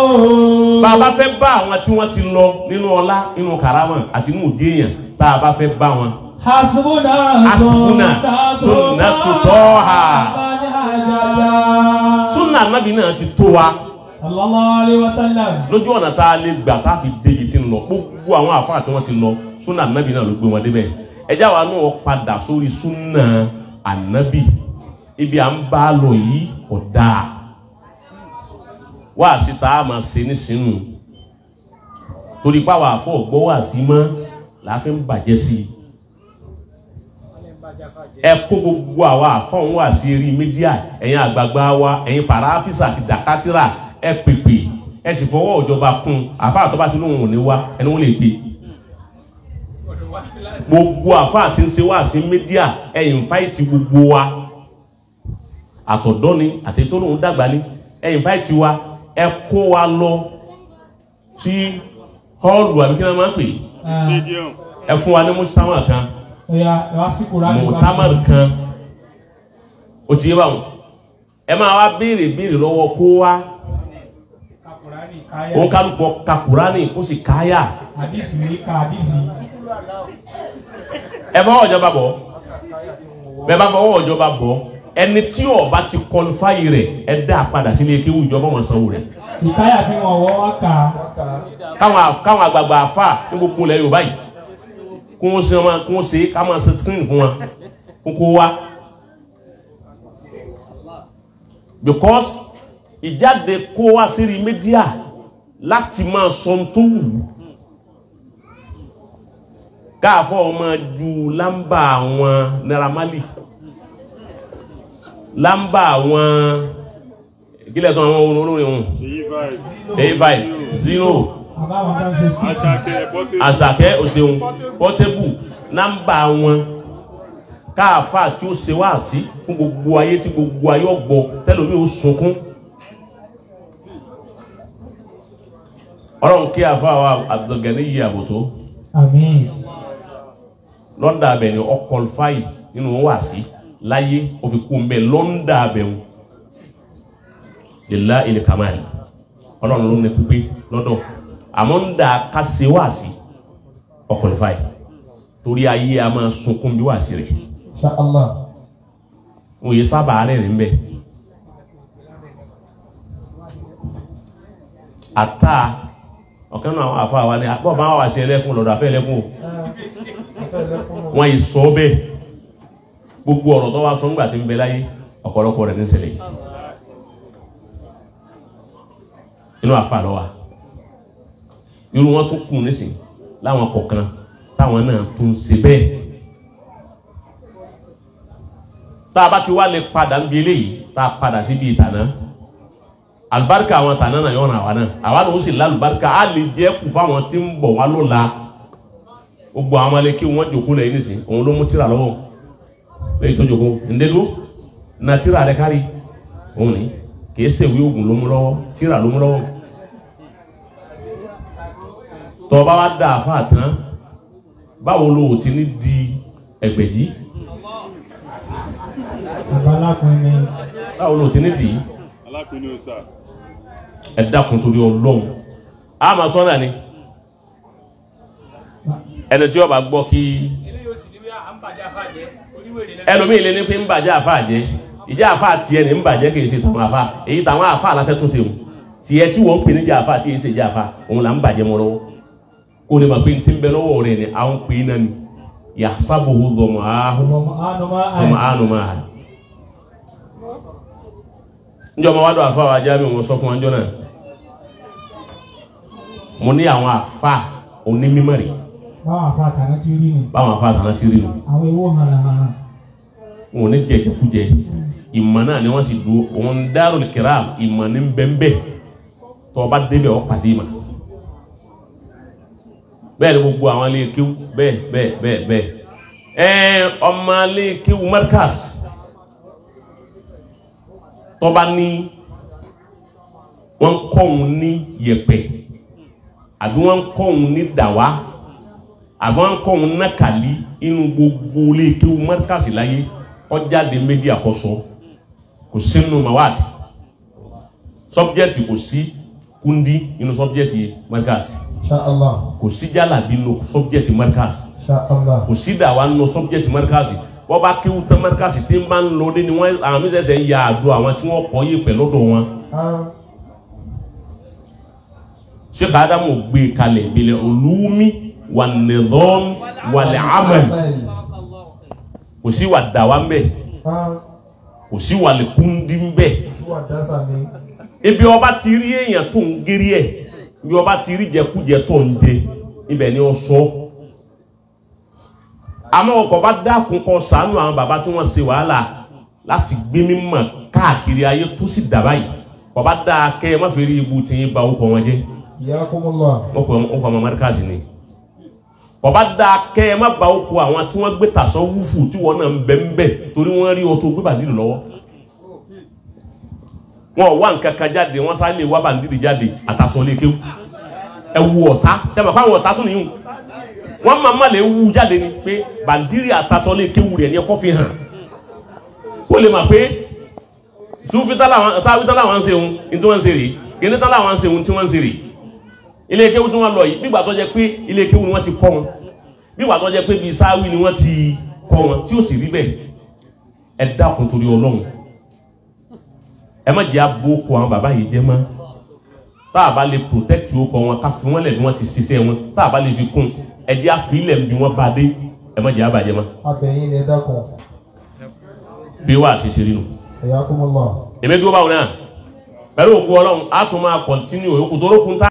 Bàbá fẹ́ bá àwọn tí wọ́n ti lọ nínú ọlá, nínú kàrámà àti nínú òdì èèyàn tá a bá fẹ́ bá wọn. Hasbuna Hasbuna sunnatu Taha. Sunna Ànábì náà ti tó wa. Sallallahu alaihi wasallam. Lójú ọ̀nà tá a lè gbà tá a fi débi tí ń lọ, gbogbo àwọn àfáà tí wọ́n ti lọ, sunna Ànábì náà ló gbé wọn débẹ̀. Ẹjá wa náà padà sórí sunna Ànábì. Ibi à ń bá lọ yìí kò dáa. Wáàsí tá a máa ṣe nísìnyí. Torí pàwọn àfọ̀ gbọ́ wáàsí mọ́ la fi ń bàjẹ́ sí i. Ẹ kó gbogbo àwa àfọ̀hún wá sí eré mídíà, ẹ̀yin àgbààgbà wa, ẹ̀yin pàràfísà àti dàkátìrà, ẹ pèpè, ẹ sì fọwọ́ ìjọba kún àfáà tó bá ti lóhùn òní wá, ẹni wọ́n lè pè. Gbogbo àfáà tí ń ṣe wá sí mídíà, ẹ ìnfáìtì gbogbo wa. Àtọ̀dọ́ ni, àti tó lóhùn dàgbà ni, Ẹ invite wa, ẹ kó wa lọ sí họ́ọ̀lù àbí kí wọ́n máa ń pè é, ẹ fún wa ní mùsùlùmá kan, mùtámà kan, ó ti yé báwọn. Ẹ máa wá béèrè béèrè lọ́wọ́ kó wá, òun kálukọ ka Kùránì kó sì káyà. Ẹ bá ọ̀jọba bọ̀, bẹ́ẹ̀ bá fọwọ́ ọ̀jọba bọ̀, ẹni tí ó bá ti kọlifáyì rẹ̀ ẹ dá a padà sílé kéwú ìjọba wọn sanwó rẹ̀. Ìkáyà tí wọn wọ́ wá kà á. Káwọn àgbààgbà àfà ní gbogbo ilẹ̀ Yorùbá yìí kó ń ṣe wọn, kó ń ṣe ká máa ṣe screen fún wọn kókó wá. Because ìjáde kó wá sírí mídíà láti máa sọ tó wù ú, káàfọ́ ọmọ ju lámbà àwọn Naira Marley, lámbà àwọn ìkílẹ̀ tó àwọn olórin ohun 85 0 Àṣàkẹ́ òṣèun Portable, lámbà wọn káàfà tí ó ṣe wá sí fún gbogbo ayé tí gbogbo ayé ọgbọ tẹ́lómi ó sunkún. Ọlọ́run kí àfà wa Abdulgani yìí àbòtó. Àmín. Lọ́ndà abẹ ni ọ kọlifáì nínú wá sí láyé ó fi kú mbẹ lọ́ndà abẹ wọn lè ilẹ̀ kàmáà Ọlọ́run ló ní pípé lọ́dọ̀ àmọ́ ń dà ká ṣe wá sí ọ kọlifáì torí ayé a máa sunkún bí wá sí rẹ̀. Insha Allah. Wọ́n yé sábà rẹ̀ ní bẹ́ẹ̀. Àtà ọ̀kan náà àwọn àfa wa ni àpọ̀ bá wà sí ẹlẹ́kùn lọ́dọ̀ àfẹ́ ẹlẹ́kùn o. Wọ́n yìí sọ bẹ́ẹ̀. Gbogbo ọ̀rọ̀ tó wá sọ ńgbà tí ń bẹ láyé ọ̀pọ̀lọpọ̀ rẹ̀ ní ṣẹlẹ̀ yìí. Inú àfa lọ wa. Irú wọn tún kù nísìn láwọn kọ̀ọ̀kan táwọn náà tún ṣe bẹ́ẹ̀. Tá a bá ti wá lè padà ń bi eléyìí, tá a padà síbi ìtànà, alibarika àwọn tànà náà yọ̀nà àwa náà, àwa náà ó sì lálùbáríkà, á lè jẹ́ kù fáwọn tí ń bọ̀ wá lọ́la. Gbogbo àwọn alẹ́ kí wọ́n jòkó lẹ́yìn nísìn, òun ló mú tírà lọ́wọ́ lẹ́yìn tó jòkó ǹdẹ́dó na tírà rẹ kárí òun ni kìí ṣèwé oògùn ló mú lọ́wọ́, tírà ló mú lọ́wọ́. Tọ́ bá wá dà àfa tán, báwo lo ò ti ní di ẹgbẹ̀jì? Báwo ló ti ní dì í? Ẹ dákun torí Ọlọ́run. A máa sọ náà ni ẹni tí ó bá gbọ́ kí ẹlòmíì lé ní pé ń bàjẹ́ àfa jẹ́, ìjà àfa tiẹ̀ ní ń bàjẹ́ kì í ṣe tàwọn àfa, èyí tàwọn àfa aláfẹ́ tún ṣe o tiẹ̀ tí wọ́n ń pè níjà àfa tí èyí ṣe ìjà àfa òun là ń bàjẹ́ mọ́ lọ́wọ́. Kó lè mọ̀ pé ti ń bẹ lọ́wọ́ rẹ̀ ni àwọn pè é náà ni yàtsábòhó dọ̀mọ̀ áhùn máa. Njọ́ ma wá dọ̀ àfa wa jáde wọn sọ fún wa njọ́ náà, mo ní àwọn àfa onímọ̀ rẹ̀. Báwọn àfa àtàná ti rí nù. Báwọn àfa àtàná ti rí nù. Àwọn ewo hànàhànà. Wọn ò ní jẹjẹkújẹ, ìmọ̀ náà ni wọ́n sì dúró, òun Darul Kiram ìmọ̀ ní bẹ́ńbẹ́, tó o bá débẹ̀ ọ́ pàdé ìmọ̀. Bẹ́ẹ̀ ni gbogbo àwọn ilé kéwú bẹ́ẹ̀ bẹ́ẹ̀ bẹ́ẹ̀ bẹ́ẹ̀. Ẹ ọmọ ilé kéwú Markaz tọ́ba ní wọ́n kọ́ òun ní yẹ̀pẹ̀ àbí wọ́n kọ́ òun ní dàwá àbí wọ́n kọ́ òun nákàlí inú gbogbo ilé kéwú Markaz láyé ọjáde méjì àkọ́sọ kò sínú mawad sọ́bjẹ́tì kò sí kúndí inú sọ́bjẹ́tì Markaz. Insha Allah. Kò sí jálàbí nínú sọ́bjẹ́tì Markaz. Insha Allah. Kò sí dàwá nínú sọ́bjẹ́tì Markaz. Wọ́n bá kéwú tán Markaz tí ń bá ń lọ dé ni wọ́n àwọn mísẹ̀sẹ̀ ń ya àdó àwọn tí wọ́n kọ́ yé pẹ̀ lọ́dọ̀ wọn. Sheikh Adamu gbé kalẹ̀ bil ulumi wan nizam wal amal. Kò sí wà dàwá ń bẹ̀, kò sí wà lẹ́kúndí ń bẹ̀. Ibi ọba ti rí èèyàn tó ń gérí ẹ̀, ibi ọba ti rí jẹkújẹ tó ń jẹ, ibẹ̀ ni ó sọ. Àmọ́ ọkọ̀ bá dákun kọ ṣàánú àwọn bàbá tí wọ́n ṣe wàhálà láti gbé mímọ̀ káàkiri ayé tó sì dà báyìí. Ọba dáa kẹ́ ẹ má fi rí ibu tí yín ba orúkọ wọn jẹ́. Wọ́n kọ ọmọ Markaz ni. Ọba dáa kẹ́ ẹ má ba orúkọ àwọn tí wọ́n gbé tàṣọ wúfù tí wọ́n náà ń bẹ̀ ń bẹ̀ torí wọ́n rí ọtún gbé bàdìrì lọ́wọ́. Wọn ò wá nǹkan kan jáde, wọ́n sáré lè wá bàǹdìrì jáde àtàsọ lè kéwú. Ẹ wu ọ̀tá, ṣé àmọ́ fáwọn ọ̀tá tún nìyún. Wọ́n máa má lè wú jáde ni pé bàǹdìrì àtàsọ lè kéwú rẹ̀ ní ẹ̀kọ́ fi hàn. Ó lè mà pé Súfì tán làwọn ń ṣe òun ní tí wọ́n ń ṣe rèé, kìnìún tán làwọn ń ṣe òun tí wọ́n ń ṣe rèé. Ilé kéwú tí wọ́n lọ yìí, bígbà tó jẹ́ pé ilé kéwú ni wọ́n ti kọ́ wọn, bígbà tó jẹ́ pé bíi sáwí ni wọ́n ti kọ́ wọn, tí ó sì rí bẹ́ẹ̀. Ẹ dákun torí Ọlọ́run, ẹ má jẹ́ abókò àwọn bàbá yìí jẹ́ mọ́. Tá a bá lè protect okọ̀ wọn, ká fi wọ́n lẹ̀ bí wọ́n ti ṣiṣẹ́ wọn, tá a bá lè fi kún, ẹ jẹ́ àfilẹ̀ bí wọ́n bá dé, ẹ má jẹ́ àbàjẹ́ mọ́. Abẹ́yìn ni ẹ dákun. Bí wàá ṣe ṣe rí nu. Hayyakumullah. Èmi dúró báwọn náà pẹ̀lú ògùn Ọlọ́run, á tún máa continue òkú tó rókun tá.